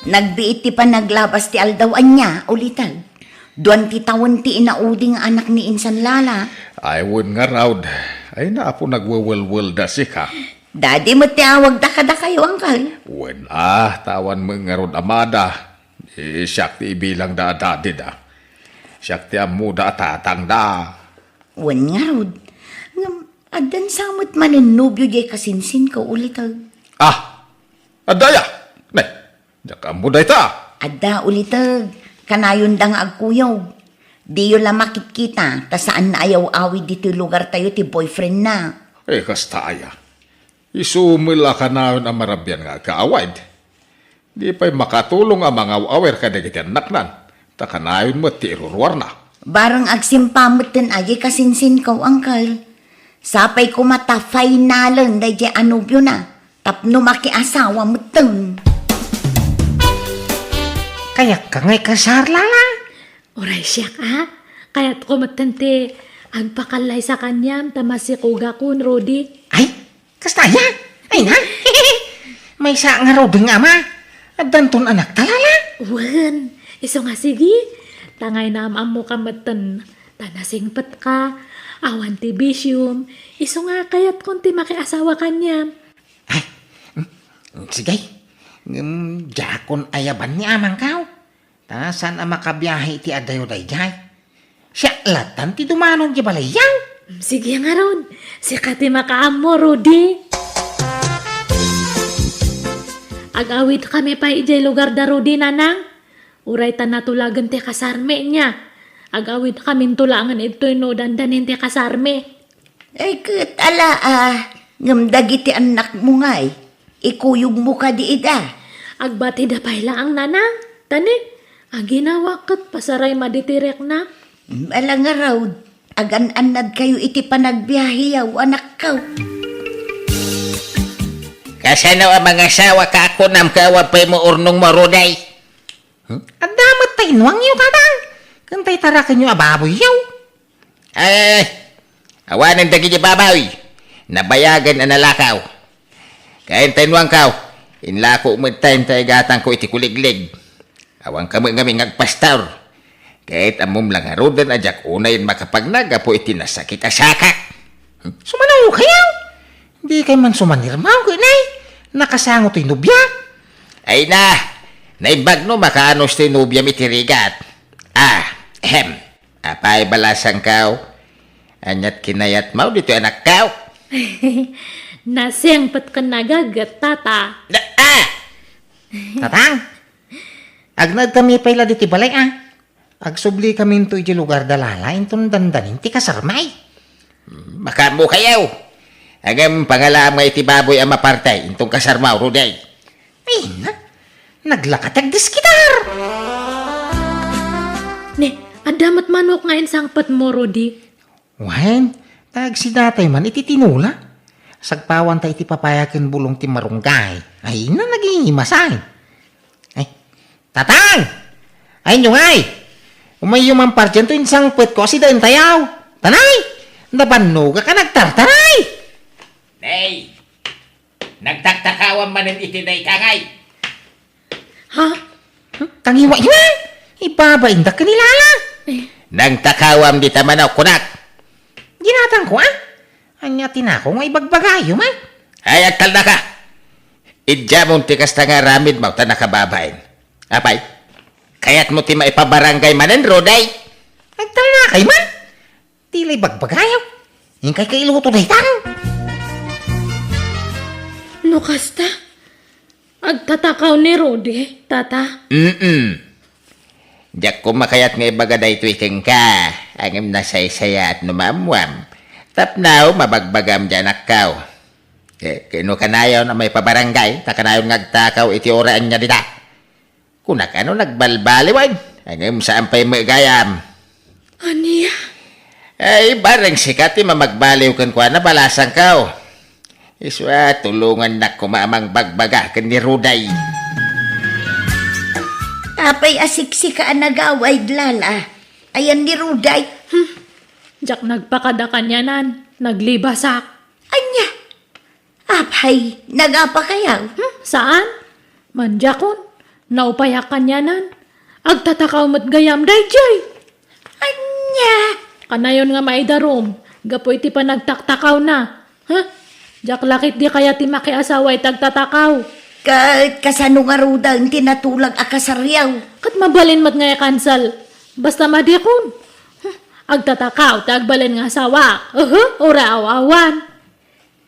Nagbiit ti panaglabas ti aldaw ania, uliteg. Duan ti tawen ti inaudi nga anak ni insan Lala. Ay, wen ngarud. Ay, na, apo nagwewelwelda sika. Dadi met ti awagda kadakayo, angkel. Wen, ah, ta awan met ngarud amada. Eh, siak ti ibilangda a dadida. Siak ti ammoda a tatangda. Wen ngarud. Ngem, addan sa met manen nobio diay kasinsinko, uliteg. Ah, adda aya? Nay, diak ammo dayta. Adda, uliteg. Kanayonda nga agkuyog. Diyo la makitkita, ta saan na a yaw-awid ditoy lugartayo ti boyfriendna. Eh, kasta aya. Isu met la kanayon a marabian nga agkaawid. Di pay makatulong a mangaw-awir kadagiti annaknan, ta kanayon met ti iruruarna. Bareng agsimpa metten a diay kasinsinko, angkel. Sapay koma ta finalen daydiay a nobiona, tapno makiasawa metten. Kayatko nga ikasar, Lala. Uray siak, a? Kayatko metten ti agpakallaysa kaniam ta masikogakon, Rudy. Ay, kasta aya? Ay na? Maysa ngaruden nga ama. Addanton anakta, Lala? Wen, isu nga sige. Ta ngayna am-ammoka metten ta nasingpetka, awan ti bisiom, isu nga kayatkon ti makiasawa kaniam. Ay, mm, sige. Ngem, diakon ayaban ni amangko. Ta saan a makabiahe iti adayo daydiay. Siak lattan ti dumanon ti balayyo. Sige ngarud, sika ti makaammo, Rudy. Ag-awidkami pay idiay lugar da Rudy, nanang. Uray ta natulagen ti kasarmi, nia. Ag-awidkaminto laengen idtoy no dandanin ti kasarmi. Ay, ket ala, a, ngem dagiti annakmo ngay, ikuyogmo kadi ida? Agbatida pay laeng, nanang. Ta ni, aginawak ket pasaray madi ti rekna. Ala ngarud, agan-annadkayo iti panagbiaheyo, anakko. Kasano a mangasawaka a kunam ket awan pay mo urnongmo, Rudy? Hmm? Adda met ta inuangyo, tatang. Ken tay tarakenyo a baboyyo. Ay, awanen dagiti baboy. Nabayagen a nalakaw. Ken ta inuangko, inlako met ta igatangko iti kuliglig. Awanka met ngamin nga agpastor. Ket ammom la ngaruden a diak unayen makapagna gapu iti nasakit a sakak. Hmm? Sumano kayo? Dikay man sumanirmaw ket nay, nakasango toy nobiak. Ay na, naimbag no makaanus toy nobiam iti rigat. Ah, ehem. Apay balasangko? Aniat kinayatmo ditoy anakko? Nasingpet ken nagaget, tata. Na, ah! Tatang, agnaedkami pay la ditoy balay, a. Agsublikaminto idiay lugar da Lala inton dandanin ti kasarmi. Makaammo kayo. Ngem pangalaam nga iti baboy a maparti inton kasarmo, Rudy. Ay na, naglaka ti agdiskitar. Ne, adda met manok nga insangpetmo, Rudy. Wen, ta agsidatay man iti tinola. Sagpawanta iti papaya ken bulong ti marunggay. Ay na, nagingimasay. Ay, Tatang! Ay, inyo ngay! Umayyo man pardianto, insangpetko a sidaentayaw. Tanay! Nabannogak a nagtartaray! Nay! Nagtaktakawam manen iti dayta ngay. Ha? Hmm? Tangiwa ina! Ibabaindak ken ni Lala! Eh. Nagtakawam dita manok, kunak! Ginatangko, a? Ania ti nako nga ibagbagayo, man? Ay, agtalnaka! Idiamon ti kasta nga aramidmo ta nakababain. Apay, kayatmo ti maipabarangay manen, Rudy? Agtalnakay man? Ti la ibagbagayo. Inkay kailuto daytan. No kasta, agtatakaw ni Rudy, tata. Mm-mm. Diak koma kayat nga ibaga daytoy kenka, ngem nasaysayaat no maammuam. Tapno mabagbagam diay anakko. Ke-, ket no kanayon a maipabarangay, ta kanayon nga agtakaw iti uray ania dita. Kunak a no nagbalbaliwen, ngem saan pay met gayam. Ania? Ay, bareng sika ti mamagbaliw kenkuana, balasangko. Isu a, tulongannak koma a mangbagbaga ken ni Ruday. Apay a siksika a nagaway, Lala? Ayan ni Ruday? Hmm. Diak nagpakada kanianan, naglibasak. Ania? Apay, nagapakayaw? Hmm, saan? Mandiakon, naupayak kanianan. Agtatakaw met gayam daydiay. Ania? Kanayon nga maidarum, gapu iti panagtaktakawna. Ha? Diak la ketdi kayat ti makiasawa iti agtatakaw. Ket kasano ngaruden ti natulag a kasariaw? Ket mabalin met nga i-cancel. Basta madiakon. Hmm, agtatakaw ti agbalin nga asawa. Uhu, uray aw-awan.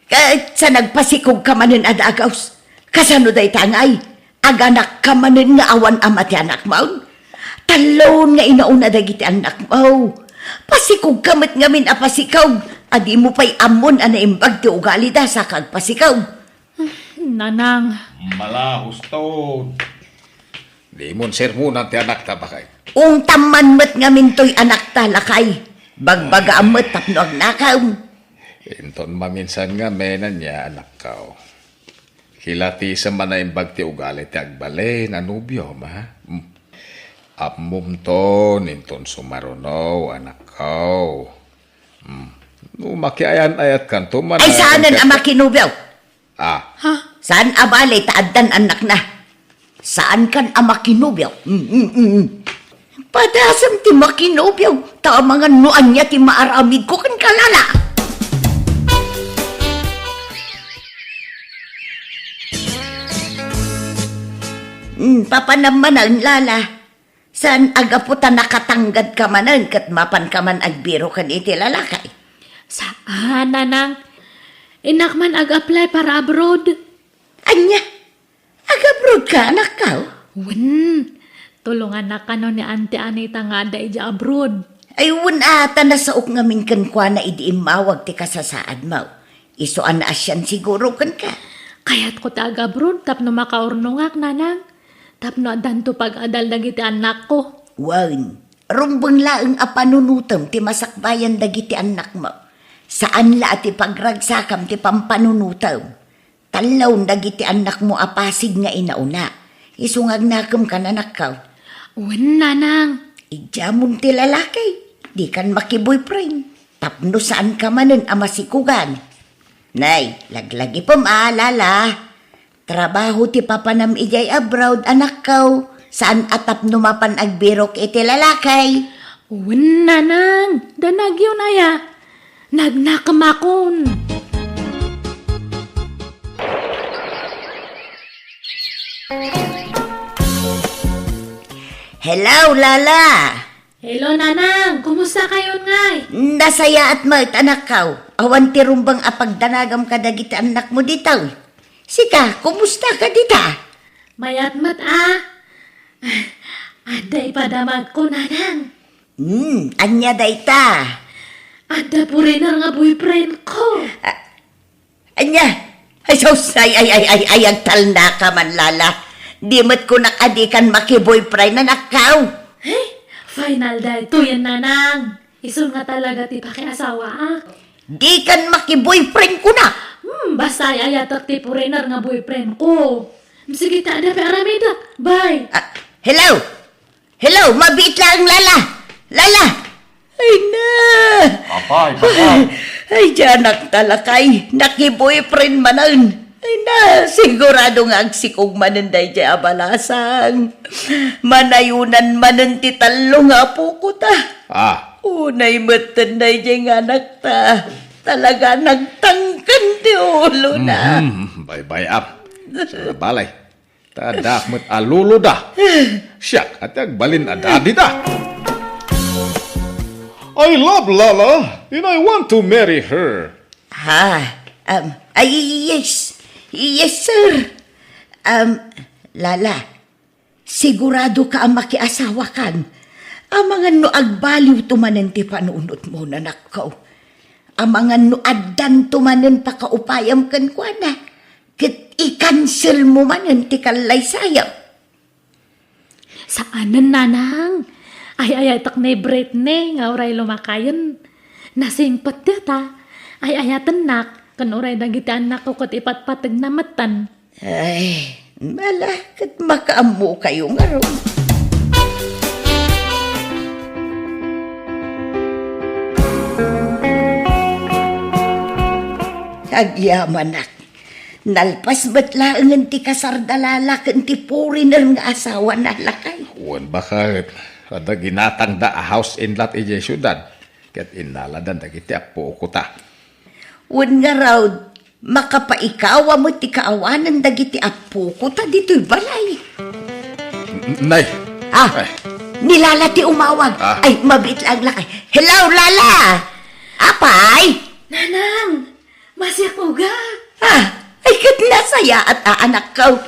Ket sa nagpasikogka manen a dagaus, kasano dayta ngay? Aganakka manen nga awan ama ti anakmo? Tallo nga inauna dagiti annakmo. Pasikogka met ngamin a pasikog, a dimo pay ammon a naimbag ti ugalida sa kagpasikog. Nanang. Mala, husto. Dimon sermonan ti anakta, baket. Ungtam man met ngamin toy anakta, lakay. Bagbagaam met tapno agnakam. Inton maminsan ngamin, ania, anakko. Kilatisem a naimbag ti ugali ti agbalin a nobiom, ha? Hmm. Ammomton, inton sumaruno, anakko. Hmm. No makiayan-ayatkanto man. Ay, saanen a makinobio. Ah. Ha? Saan a bale ta addan annakna? Saankan a makinobio? Mm, mm, mm. Padasem ti makinobio, ta amangan no ania ti maaramidko kenka, Lala. Mm, papanam manen, Lala. Saan a gapu ta nakatanggadka manen ket mapanka man agbiro ken iti lalaki? Saan, Nanang. Innak man ag-apply para abroad. Ania? Ag-abroad ka, anakko? Wen. Tulongannak kano ni Auntie Anita nga adda idiay abroad. Ay, wen a, ta nasaok ngamin kenkuana idi immawag ti kasasaadmo. Isu a naasian siguro kenka. Kayatko ti ag-abroad tapno makaurnongak, Nanang. Tapno addanto pag-adal dagiti annakko. Wen, rumbeng laeng a panunotem ti masakbayan dagiti annakmo. Saan la a ti pagragsakam ti pampanunotem. Tallo dagiti annakmo a pasig nga inauna. Isu nga agnakemkan, anakko. Wen, Nanang. Idiamon ti lalaki. Dikan makiboyfriend. Tapno saanka manen a masikogan. Nay, laglagipem a, Lala. Trabaho ti papanam idiay abroad, anakko. Saan a tapno mapan agbirok iti lalaki. Wen, Nanang, danagyon aya. Nagnakemakon. Hello, Lala. Hello, Nanang. Kumusta kayon ngay? Nasayaat met, anakko. Awan ti rumbeng a pagdanagam kadagiti annakmo ditoy. Sika, kumusta ka dita? Mayat met a. Adda ipadamagko, Nanang. Hmm, ania dayta? Adda foreigner nga boyfriend ko. Ah, ania? Ay, sus, ay, ay, ay, ay, ay, agtalnaka man, Lala. Di met kunak a dikan makiboyfriend, anakko. Hey, final daytoyen, Nanang. Isun nga talaga ti pakiasawaak. Dikan makiboyfriend kunak. Hmm, basta ay-ayatek ti foreigner nga boyfriend ko. Sige ta, adda pay aramidek. Bye. Ah, hello? Hello, mabiit laeng, Lala. Lala! Ay na! Apay, apay. Ay, diay anakta, lakay. Nakiboyfriend manen. Ay na, sigurado nga agsikog manen daydiay a balasang. Manayonan manen ti tallo nga apokota. Ah. Unay metten daydiay nga anakta. Talaga nagtangken ti ulona. Mhm, baybay-am. Sa balay. Ta addaak met a loloda. Siak, a ti agbalin a daddyda. I love Lala and I want to marry her. Ha? Um, ay, yes. Yes, sir. Um, Lala, sigurado ka a makiasawakan? Amangan no agbaliwto manen ti panunotmo, anakko. Amangan no addanto manen pakaupayam kenkuana, ket i-cancel mo manen ti kallaysayam. Saanen, Nanang. Ay-ayatek ni Britney nga uray lumakayen. Nasingpet dayta, ay-ayatennak, ken uray dagiti annakko ket ipatpategna metten. Ay, mala, ket makaammokayo ngarud. Agyamanak. Nalpas met laengen ti kasarda Lala ken ti foreigner nga asawana, lakay. Wen, baket, adda ginatangda a house and lot idiay siudad, ket innaladan dagiti appokota. Wen ngarud, makapaikawa met ti kaawanan dagiti appokota ditoy balay. N-, nay. Ah, Ay. Ni Lala ti umawag. Ah. Ay, mabiit lang, lakay. Hello, Lala! Apay? Nanang! Masiak uga. Ah, ay ket nasayaat a anakko.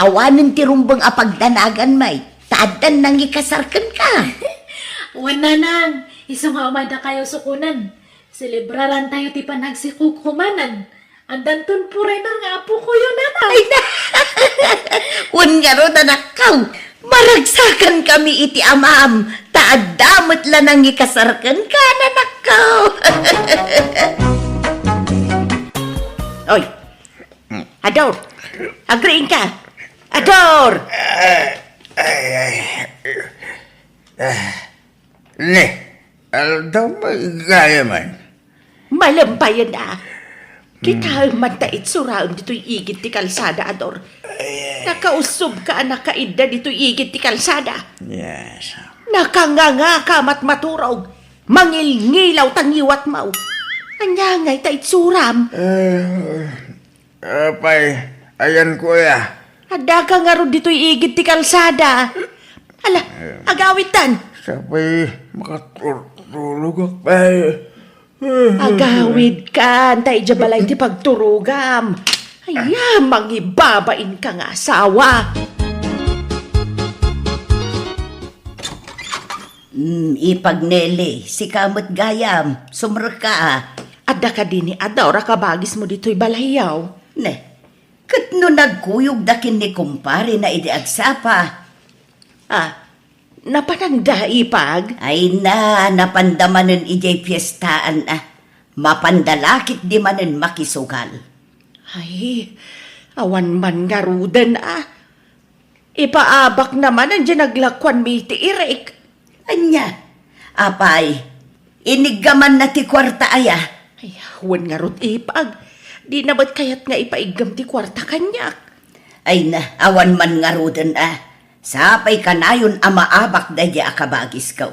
Awanen ti rumbeng a pagdanagan, may, ta addan nangikasar kenka. Wen, nanang, isu nga umadakayo sukonen. Selebrarantayo ti panagsikukumanan. Addanton foreigner nga apokoyo, nanang. Ay, na. Wen ngarud, anakko. Maragsakan kami iti amam, ta adda met la nangikasar kenka, anakko. Oy, Ador, agriingka. Ador! Ay, ay, ay. Ah, ne, aldaw maigaya man. Malempayen a. Kitaem man ta itsuraem ditoy igid ti kalsada, Ador. Ay, ay. Nakausubka a nakaidda ditoy igid ti kalsada. Yes. Nakangangaka a matmaturog. Mangilngilaw ta ngiwatmo. Ania ngay ta itsuram? Eh, apay, ayanko aya. Addaka ngarud ditoy igid ti kalsada. Ala, agawidtan. Sapay, makaturturogak, pay. Agawidkan, ta idiay balay ti pagturogam. Aya, mangibabainka nga asawa. Mm, Ipag Nelly, sika met gayam, sumrekka a. Adda kadi ni Ador a kabagismo ditoy balayyo? Ne, ket no nagkuyogda ken ni kumparena idi agsapa. Ah, napananda, Ipag? Ay na, napanda manen idiay fiestaan a. Mapanda la ketdi manen makisugal. Ay, awan man ngaruden a. Ipaabakna manen diay naglakuanmi iti irik. Ania? Apay, iniggamanna ti kuarta aya? Ay, wen ngarud, Ipag. Dina met kayat nga ipaiggam ti kuarta kaniak. Ay na, awan man ngaruden a. Sapay kanayon a maabak daydiay a kabagisko.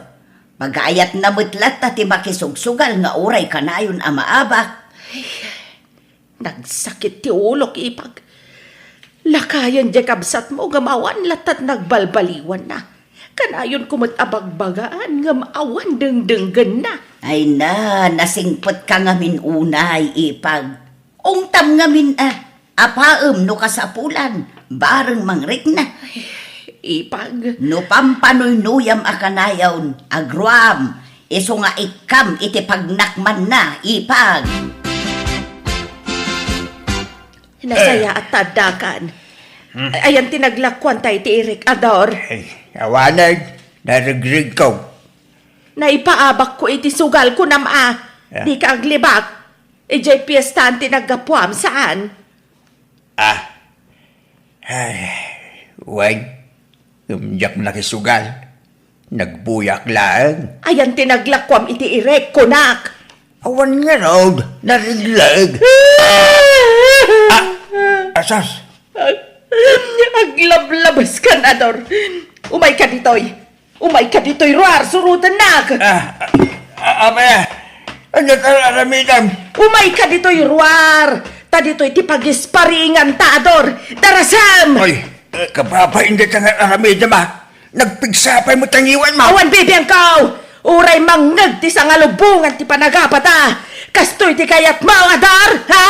Pagayatna met latta ti makisugsugal nga uray kanayon a maabak. Ay, Nagsakit ti ulok, Ipag. Lakayen diay kabsatmo ngem awan latta ti nagbalbaliwanna. Kanayonko met a bagbagaan ngem awan dengdenggenna. Ay na, nasingpetka ngamin unay, Ipag. Ungtam ngamin a, apaem no kasapulan, bareng mangrikna. Ay, Ipag. No pampanuynuyam a kanayon, agruam, isu nga ikkam iti pagnakmanna, Ipag. Nasayaat ta addakan. Hmm. Ay, ayan ti naglakuanta iti irik, Ador. Ay, awanen, naregregko. Naipaabakko iti sugal, kunam a. Ah. Dika aglibak. Idiay piestaan ti naggapuam, saan? Ah. Ay, wen, ngem diak nakisugal. Nagbuyak laeng. Ayan ti naglakuam iti irik, kunak. Awan ngarud, naregleg. Ah, asas. Aglablabeskan, Ador. Umayka ditoy. Umayka ditoy, ruar, surotennak. Ah, ah, apay, ania ti ar-aramidem? Umayka ditoy, ruar. Ta ditoy ti pagisparinganta, Ador. Darasem! Ay, eh, kababain dayta nga ar-aramidem, a. Nagpigsa pay met ti ngiwatmo. Awan bibiangko! Uray mangngeg ti sangalubongan ti panagapata. Kastoy ti kayatmo, Ador, ha?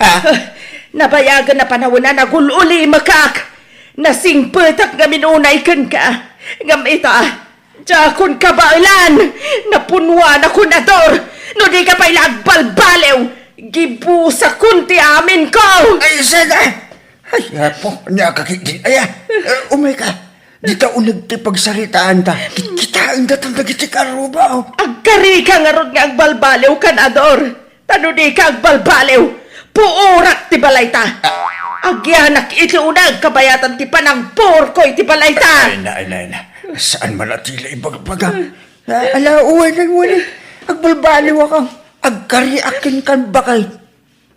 Ha? Nabayagen a panawen a nagul-ulimekak. Nasingpetak ngamin unay kenka. Ngem ita, diakon kabaelan. Napunwanakon, Ador. No dika pay la agbalbaliw, gibusakon ti aminko. Ay, saan a? Ay, Apo, ania ka ketdin aya? Eh, umayka. Dita uneg ti pagsaritaanta. Kitkitaendatan dagiti karrubaw. Agkarika ngarud nga agbalbaliwkan, Ador. Ta no dika agbalbaliw, puorak ti balayta. Agyanak iti uneg kabayatan ti panangpuorko iti balayta. Ay na, ay na, ay na. Saan man a ti la ibagbaga? Ah, ala, uwanen, uwanen. Agbalbaliwakon. Agkariak kenka, baket.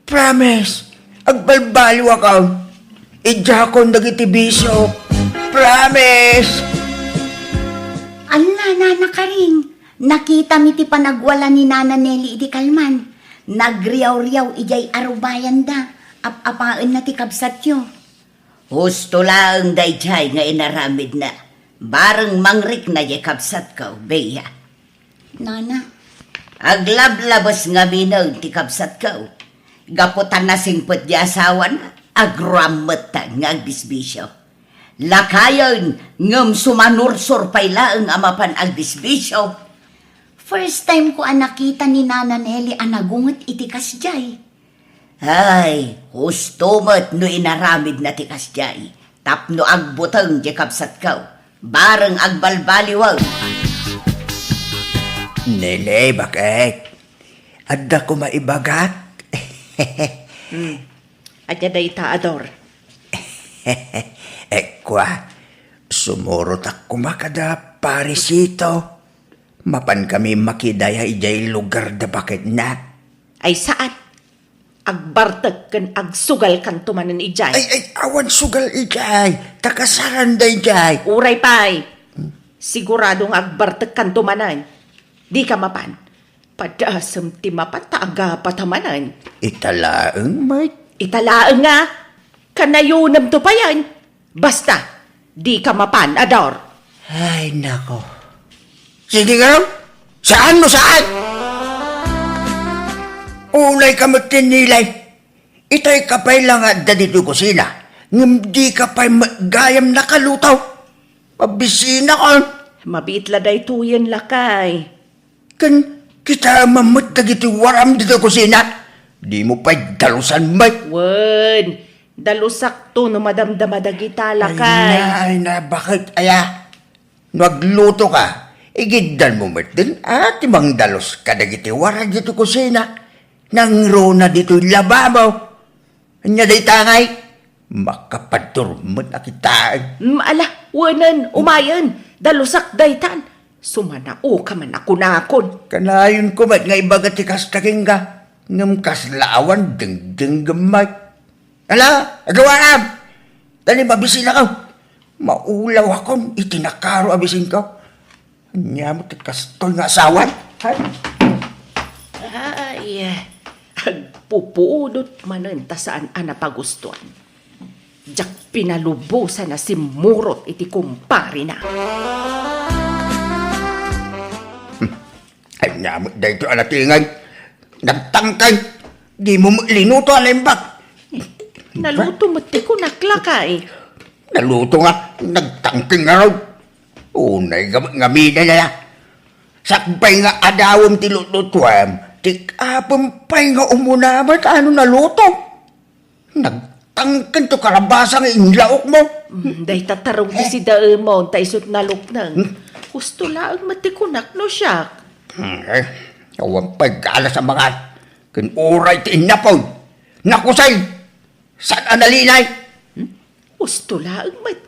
Promise. Agbalbaliwakon. Idiakon dagiti bisio. Promise. Ala, Nana Karing, nakitami ti panagwala ni Nana Nelly idi kalman. Nagriawriaw idiay arubayanda. Ap-apaenna ti kabsatyo. Husto laeng daydiay nga inaramidna. Bareng mangrikna diay kabsatko, Bea. Nana. Aglablabes ngaminen ti kabsatko. Gapu ta nasingpet ti asawana, agrammetta nga agbisbisio. Lakayen, ngem sumanursor pay laeng a mapan agbisbisio. First time ko a nakita ni Nana Nelly a nagunget iti kasdiay. Ay, husto met no inaramidna ti kasdiay, tapno agbuteng ti kabsatko, bareng agbalbaliwen. Nene, baket. Adda koma ibagak? Hmm. Ania dayta, Ador? Ekua, sumurotak koma kada Parisito. Mapan kami makidaya idiay lugar da baketna. Ay, saan? Agbartek ken agsugalkanto manen idiay. Ay, ay, awan sugal idiay. Ta kasaran daydiay. Uray pay. Sigurado nga agbartekkanto manen. Dika mapan. Padasem ti mapan ta agapata manen. Ita laeng met. Ita laeng nga. Kanayonemto payen. Basta, dika mapan, Ador. Ay, nako. Sige nga, saan no saan? Unay ka met ti nilay. Itay ka pay la nga adda ditoy kusina, ngem dika pay met gayam nakaluto. Mabisinakon. Mabiit la daytoyen, lakay. Ken kitaem met dagiti waram ditoy kusina. Dimo pay dalusan met. Wen, dalusakto no madamdama dagita, lakay. Ay na, ay na, baket aya? No agluto ka, igiddan mo met din a ti mangdalus kadagiti waram ditoy kusina. Nangruna ditoy lababo. Ania dayta ngay? Makapadurmet a kitaen. Mm, ala, wenen, umayen. Dalusak daytan. Sumanaoka man a kunakon. Kanayonko met nga ibaga ti kasta kenka, ngem kasla awan dengdengngem met. Ala, agawaram! Dali, mabisinakon. Maulawakon iti nakaro a bisinko. Ania met ti kastoy nga asawan? Ay. Ay, agpupudot manen ta saan a napagustuan. Diak pinalubosan a simmurot iti kumparena. Hmm. Ania met daytoy a natinged? Nagtangkeng. Dimo met linuto a naimbag. Naluto met ti kunak, lakay. Naluto nga, nagtangkeng ngarud. Unay nga, ngamin aya. Sakbay nga adawem ti lutlutuem, ti apem pay nga umuna met a no naluto. Nagtangkeng ti kalabasa nga inlaokmo. Mm, dayta tarong ti sidaemon, ta isut' nalukneng. Hmm? Husto laeng met ti kunak no siak. Hmm, eh, awan pay galas a mangan. Ken uray ti innapoy. Nakusel. Saan a nalinay? Hmm? Husto laeng met.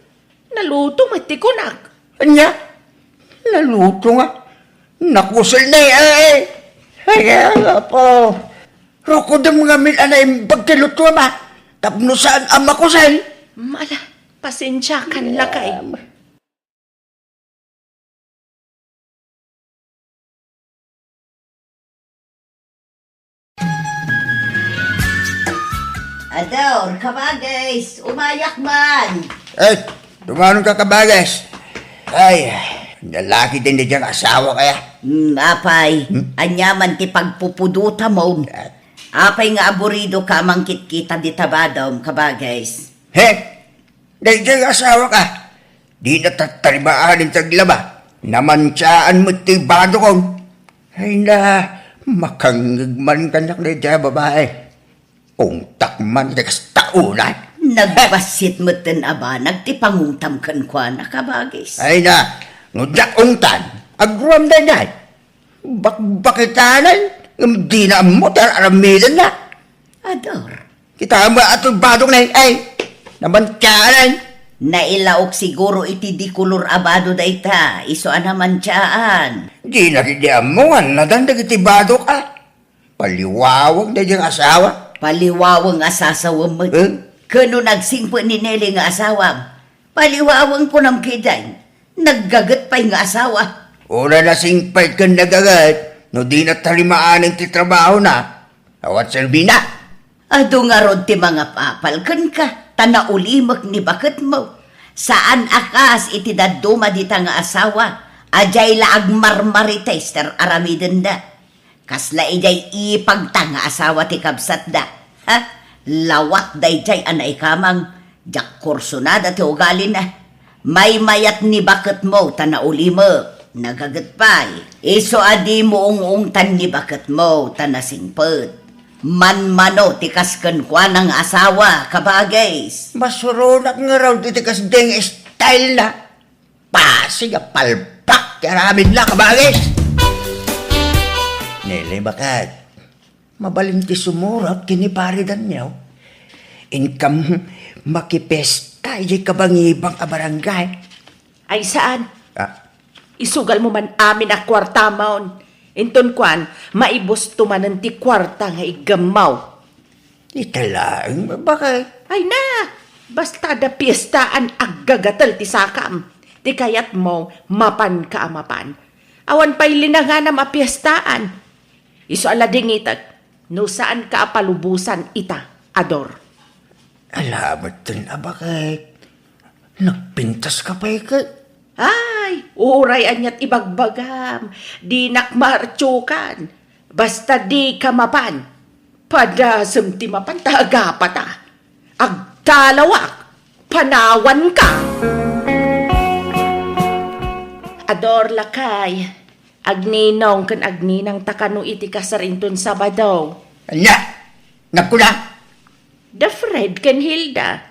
Naluto met ti kunak. Ania? Naluto nga. Nakusel ni, eh. Ay, Apo. Rukodem ngamin a naimbag ti lutuem, a. Tapno saan a makusel. Mm, ala, pasensiakan, lakay. Ador, kabages, umayak man. Eh, tumanon ka, kabages. Ay, nalaki din di diyang asawa kaya. Hmm, apay, hmm? Ania man ti pagpupudutamon? Ah. Apay nga aburido ka mangkitkita di tabadom, kabages? He? Daydiay asawa ka, dina tattarimaan ti aglaba. Namantiaan met ti badokon. Ay na, makangngeg man kaniak daydiay a babai. Ungtak man iti kasta unay. Nagbassit metten a banag ti pangungtam kenkuana, kabagis. Ay na, no diak ungtan, agruam daydiay. Bakbakitanan, ngem dina ammo ti ar-aramidenna. Ador. Kitaem a toy badokna, ay, namantianan. Nailaok siguro iti di kolor a bado dayta, isu a namantiaan. Dina ketdi ammo nga annadan dagiti badok, a. Paliwaweng daydiay nga asawa. Paliwaweng a sasawem met. Eh? Ken no nagsingpet ni Nelly nga asawam, paliwaweng kunam ketdin. Naggaget pay nga asawa. Uray nasingpet ken nagaget, no dina tarimaanen ti trabahona, awan serbina. Adu ngarud ti mangapapal kenka, ta naulimek ni baketmo. Saan a kas iti dadduma dita nga asawa, a diay la agmarmarites ti ar-aramidenda. Kasla idiay ipagta nga asawa ti kabsatda. Ha? Lawat daydiay a naikamang, diak kursonada ti ugalina. Maymayat ni baketmo ta naulimek, nagaget pay. Isu a dimo ung-ungtan ni baketmo ta nasingpet. Manmano ti kas kenkuana nga asawa, kabagis. Masuronak ngarud iti kasdiay nga style na. Pasig a palpak ti aramidna, kabagis! Nele, baket, mabalin ti sumurot ken ni Pare Daniel. Inkam makipesta idiay kabangibang a barangay. Ay, saan? Ah. Isugalmo man amin a kuartamon. Inton kuan, maibusto manen ti kuarta nga iggammaw. Ita laeng, baket. Ay na! Basta adda piestaan, aggagatel ti sakam. Ti kayatmo, mapanka a mapan. Awan pay linanganam a piestaan. Isu a ladingitek, no saanka a palubosan ita, Ador. Ala metten a baket. Nagpintaska pay ket. Ay, uray aniat ibagbagam. Dinak maartiokan. Basta dika mapan. Padasem ti mapan ta agapata. Agtalawak, panawanka. Ador, lakay, agninong ken agninangta kano iti kasar inton Sabado. Ania? Nagkuna? Da Fred ken Hilda.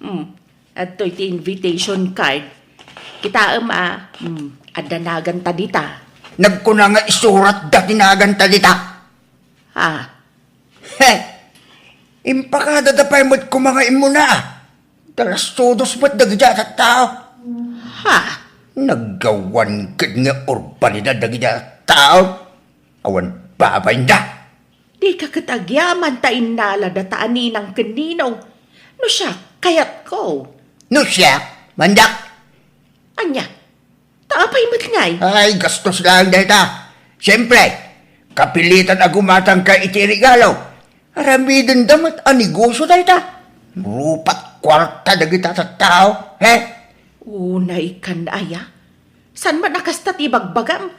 Hmm, adtoy ti invitation card. Kitaem a, hmm, adda naganta dita. Nagkuna nga isuratda ti naganta dita. Ha? He! Impakadada pay met koma nga immuna, a. Talastudos met dagiti a tattao. Ha? Naggawan ket nga urbanidad dagiti a tattao. Awan babainda. Dika ket agyaman ta innalada ta a ninang ken ninong. No siak, kayatko. No siak, mandak. Ania? Ta apay met ngay? Ay, gastos laeng dayta. Siempre, kapilitan a gumatangka iti regalo. Aramidenda met a negosio dayta. Rupat kuarta dagita tattao, he? Unay kan aya? Saan met a kasta ti ibagbagam?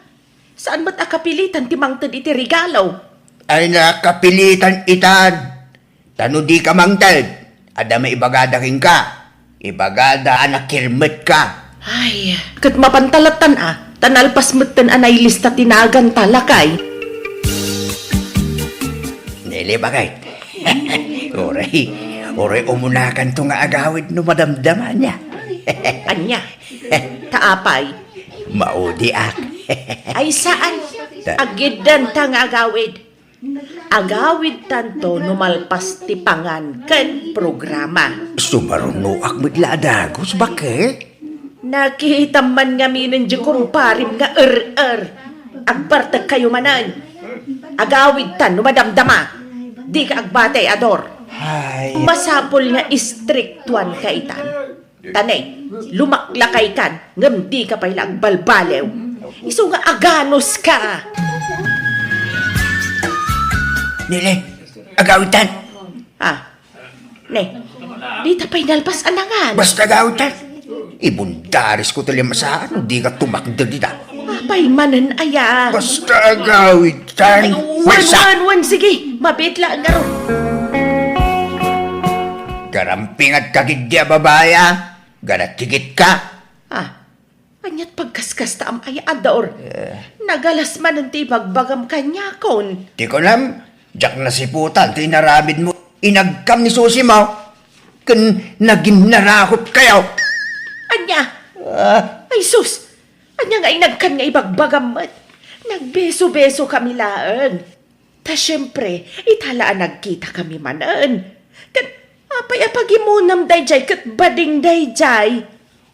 Saan met a kapilitan ti mangted iti regalo? Ay, nakapilitan itan. Ta no dika mangted, adda maibagada kenka. Ibagada a nakirmetka. Ay, ket mapan ta lattan a, ta nalpas metten a nailista ti naganta, lakay. Nele, baket. Uray, uray umunakanto nga agawid no madamdama ania. Ania? Ta apay? Maudiak. Ay, saan? Ta- Agiddanta nga agawid. Agawidtanto no malpas ti pangan ken programa. Sumarunoak met la a dagus, baket. Nakitam man ngaminen di kumparem nga er-er. Agbartekkayo manen. Agawidtan no madamdama. Dika agbati, Ador. Ay. Masapul nga istriktuanka itan. Ta ne, lumaklakaykan, ngem dika pay la agbalbaliw. Isu nga aganuska. Nele, agawidtan. Ah, ne, dita pay nalpas a nangan. Basta agawidtan. Ibundarisko ti limasaan no dika tumakder dita. Apay manen aya? Basta agawidtan. Ay, wen, maysa. Wen, wen, sige. Mabiit la ngarud. Garampingatka ketdi a babai, a. Garatigit ka. Ah, ania't pagkaskasta am ay, Ador? Eh. Nagalas manen ti ibagbagam kaniakon. Ti kunam, diak nasiputan ti inaramidmo. Inagkam ni Susi mo. ken naginnarakopkayo. Ania? Ah. Ay sus! Ania nga inagkan nga ibagbagam met? Nagbeso-beso kami laeng. Ta siempre, ita la a nagkita kami manen. Ken apay a pagimunam daydiay ket bading daydiay?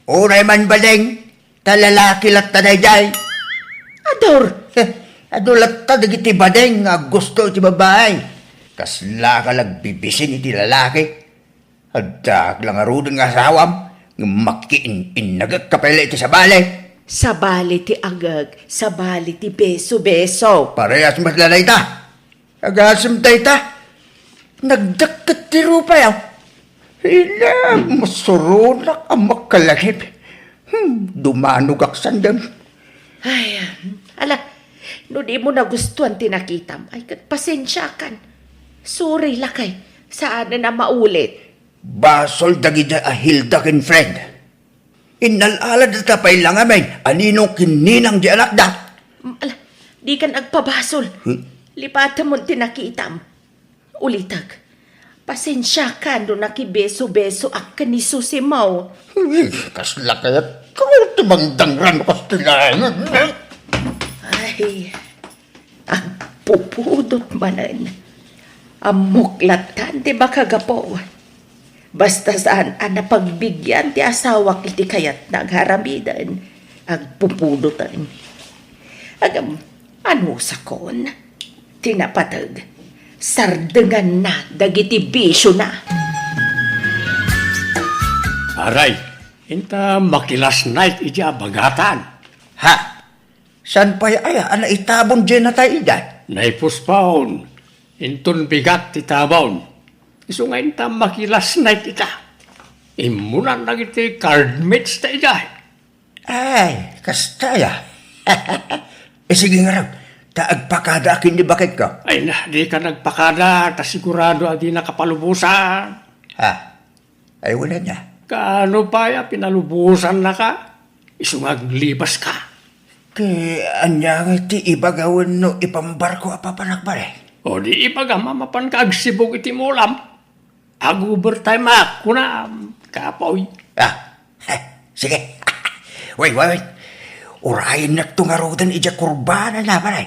Uray man bading, ta lalaki latta daydiay. Ador! Heh, adu latta dagiti bading nga aggusto iti babai. Kaslaka nagbibisin iti lalaki. Addaak la ngaruden nga asawam, ngem makiin-innagek ka pay la iti sabali. Sabali ti agek, sabali ti beso-beso. Parehas met la dayta. Agasem dayta. Nagdakket ti rupayo. Ina, masuronak a makalangip. Hmm, dumanogak sandem. Ay, ala, no di mo nagustuan ti nakitam, ay ket pasensiakan. Sorry lakay, saanen a maulit. Basol dagiti a Hilda ken friend. Innal-aladda ta pay la ngamin a ninong ken ninang di anakda. Mm, ala, dikan agpabasol. Hmm? Lipatemon ti nakitam. Ulitek, pasensiakan no nakibeso-besoak ken ni Susimo. Uy, kasla kayat ko ti mangdangran kas ti laeng. Ay, agpupudot manen. Ammok lattan ti makagapu. Basta saan a napagbigian ti asawak iti kayatna nga aramiden, agpupudoten. Agam, ano sakon? Ti napateg, sardenganna dagiti bisiona. Aray, inta makilas night iti abagatan. Ha? Saan pay aya a naitabon diay natay ida? Naipuspaon. Inton bigat ti tabon. Isu nga inta makilas night ita. Immunan dagiti card mates ta ida. Ay, kasta aya. Eh, sige ngarud, ta agpakadaak ken ni baketko. Ay na, dika nagpakada, ta sigurado a di nakapalubosan. Ha? Ay, wala niya. Kaano pay a pinalubosannaka? Isu nga aglibaska. Ti ania nga ti ibaga wenno ipambarko a papanak, pare? O di ibagam a mapanka agsibog iti mulam. Ag-overtime ak, kunam, kapoy. Ah, heh, sige. Wait, wait, wait. Urayennakto ngaruden idiay kurbanana, pare.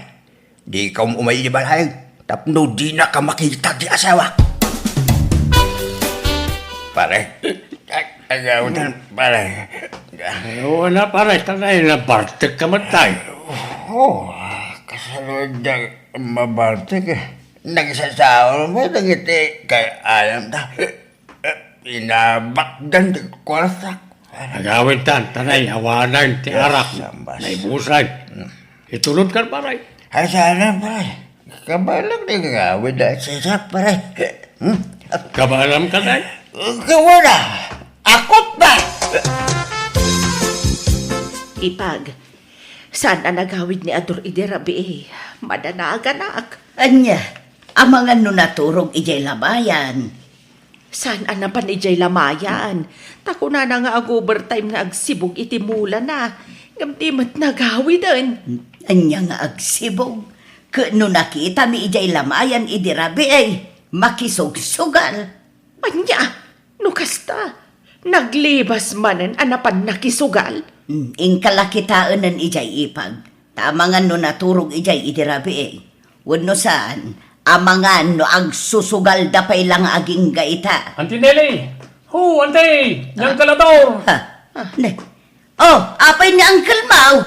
Dika um-umay idiay balay tapno dinaka makita ti asawak. Pare. Ay, ay, gawdan, pare. Ay, oo na, pare. Tanay, nabartek ka man tayo. Oo, kasano diay mabartek eh. Nagsasaol mo dagiti kay ayam ta. Eh, inabakdan ti kuartak. Agawid tan, tanay, awanan ti arak. Sambas. Naibusan. Hmm. Itulod kan, pare. Ay, sana, pare. Kabalak di nga awid a sisak, pare. Hmm? Kabalam ka, tay? Kawana. Akot ba? Ipag, saan a nagawid ni Ador idi rabii? Madanaganak. Ania, amangan no naturog idiay lamayan. Saan a napan idiay lamayan? Ta kunana nga ag-overtime nga agsibog iti mulana, ngem di met nagawiden. Ania nga agsibog? Ket no nakitami idiay lamayan idi rabii, makisugsugal. Ania? No kasta, naglibas manen a napan nakisugal? Hmm, inka la kitaenen idiay ipag. Ta amangan no naturog idiay idi rabii. Wenno saan, amangan no agsusugalda pay la nga agingga ita. Auntie Nelly! Ho, Auntie! Diyan ka la, Dor! Ha? Ne. Oh, apay ni Uncle Mau?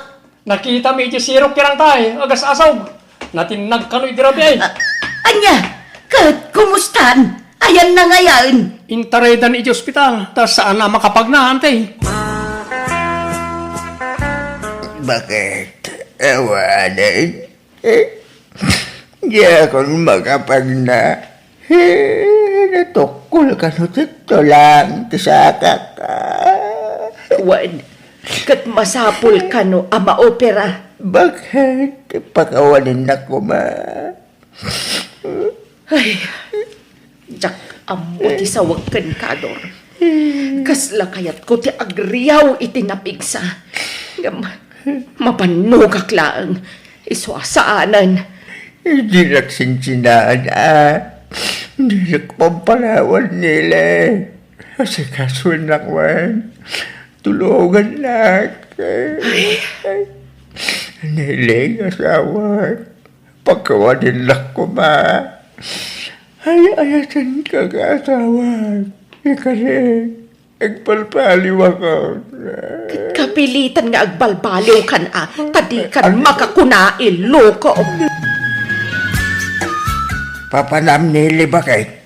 Nakitami iti sirok ti rangtay, agas-asog. Natinnag kano idi rabii. Ah, ania? Ket kumustan? Ayanna ngayen? Intaraydan iti ospital, ta saan a makapagna, Auntie. Bakit? Awanen? Eh, diakon makapagna. Eh, natukkol kano ti tulang ti sakak. Ah. Wen, ket masapul kano a maopera. Bakit? Pakawanennak koma. Ay, diak ammo ti sawek kenka, Dor. Kasla kayatko ti agriaw iti napigsa. Ngem, mabannogak laeng. Isu a saanen. Dinak sinsinaan, a. Dinak pampanawan, Nele. Asikasoennak man. Tulongannak. Neli, asawa. Pakawadennak koma. Ay, ayatenka nga asawa. Ikari, agbalbaliwakon. Ket kapilitan nga agbalbaliwkan a, ta dikan makakuna, iloko. Papanam ni Libakay.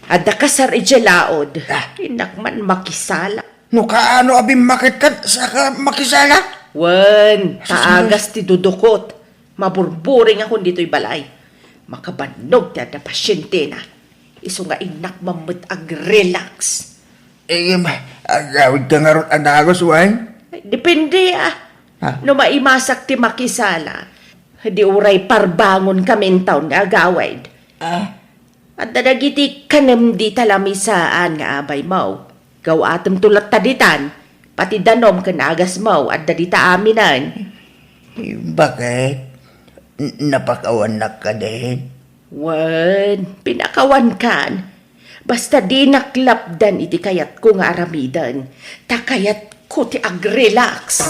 Adda kasar idiay laod. Ah. Innak man makisala. No kaano a bimmaketkan, saka makisala? Wen, Jesus, taagas ti dudukot. Maburburing akon ditoy balay. Makabannog ti adda pasientena. Isu nga innak man met ag-relax. Eh, ma-, agawidka ngarud a dagus, wen? Ay, depende, ah. Ah. No maimasak ti makisala, di uray parbangon kami intawn nga agawid. Ah. Adda dagiti kanem dita lamisaan nga abaymo. Gaw-atemto latta ditan, pati danom ken agasmo, adda dita aminen. Bakit? N-, napakawannak kadin? Wen, pinakawankan. Basta dinak lapdan iti kayatko nga aramiden, ta kayatko ti ag-relax.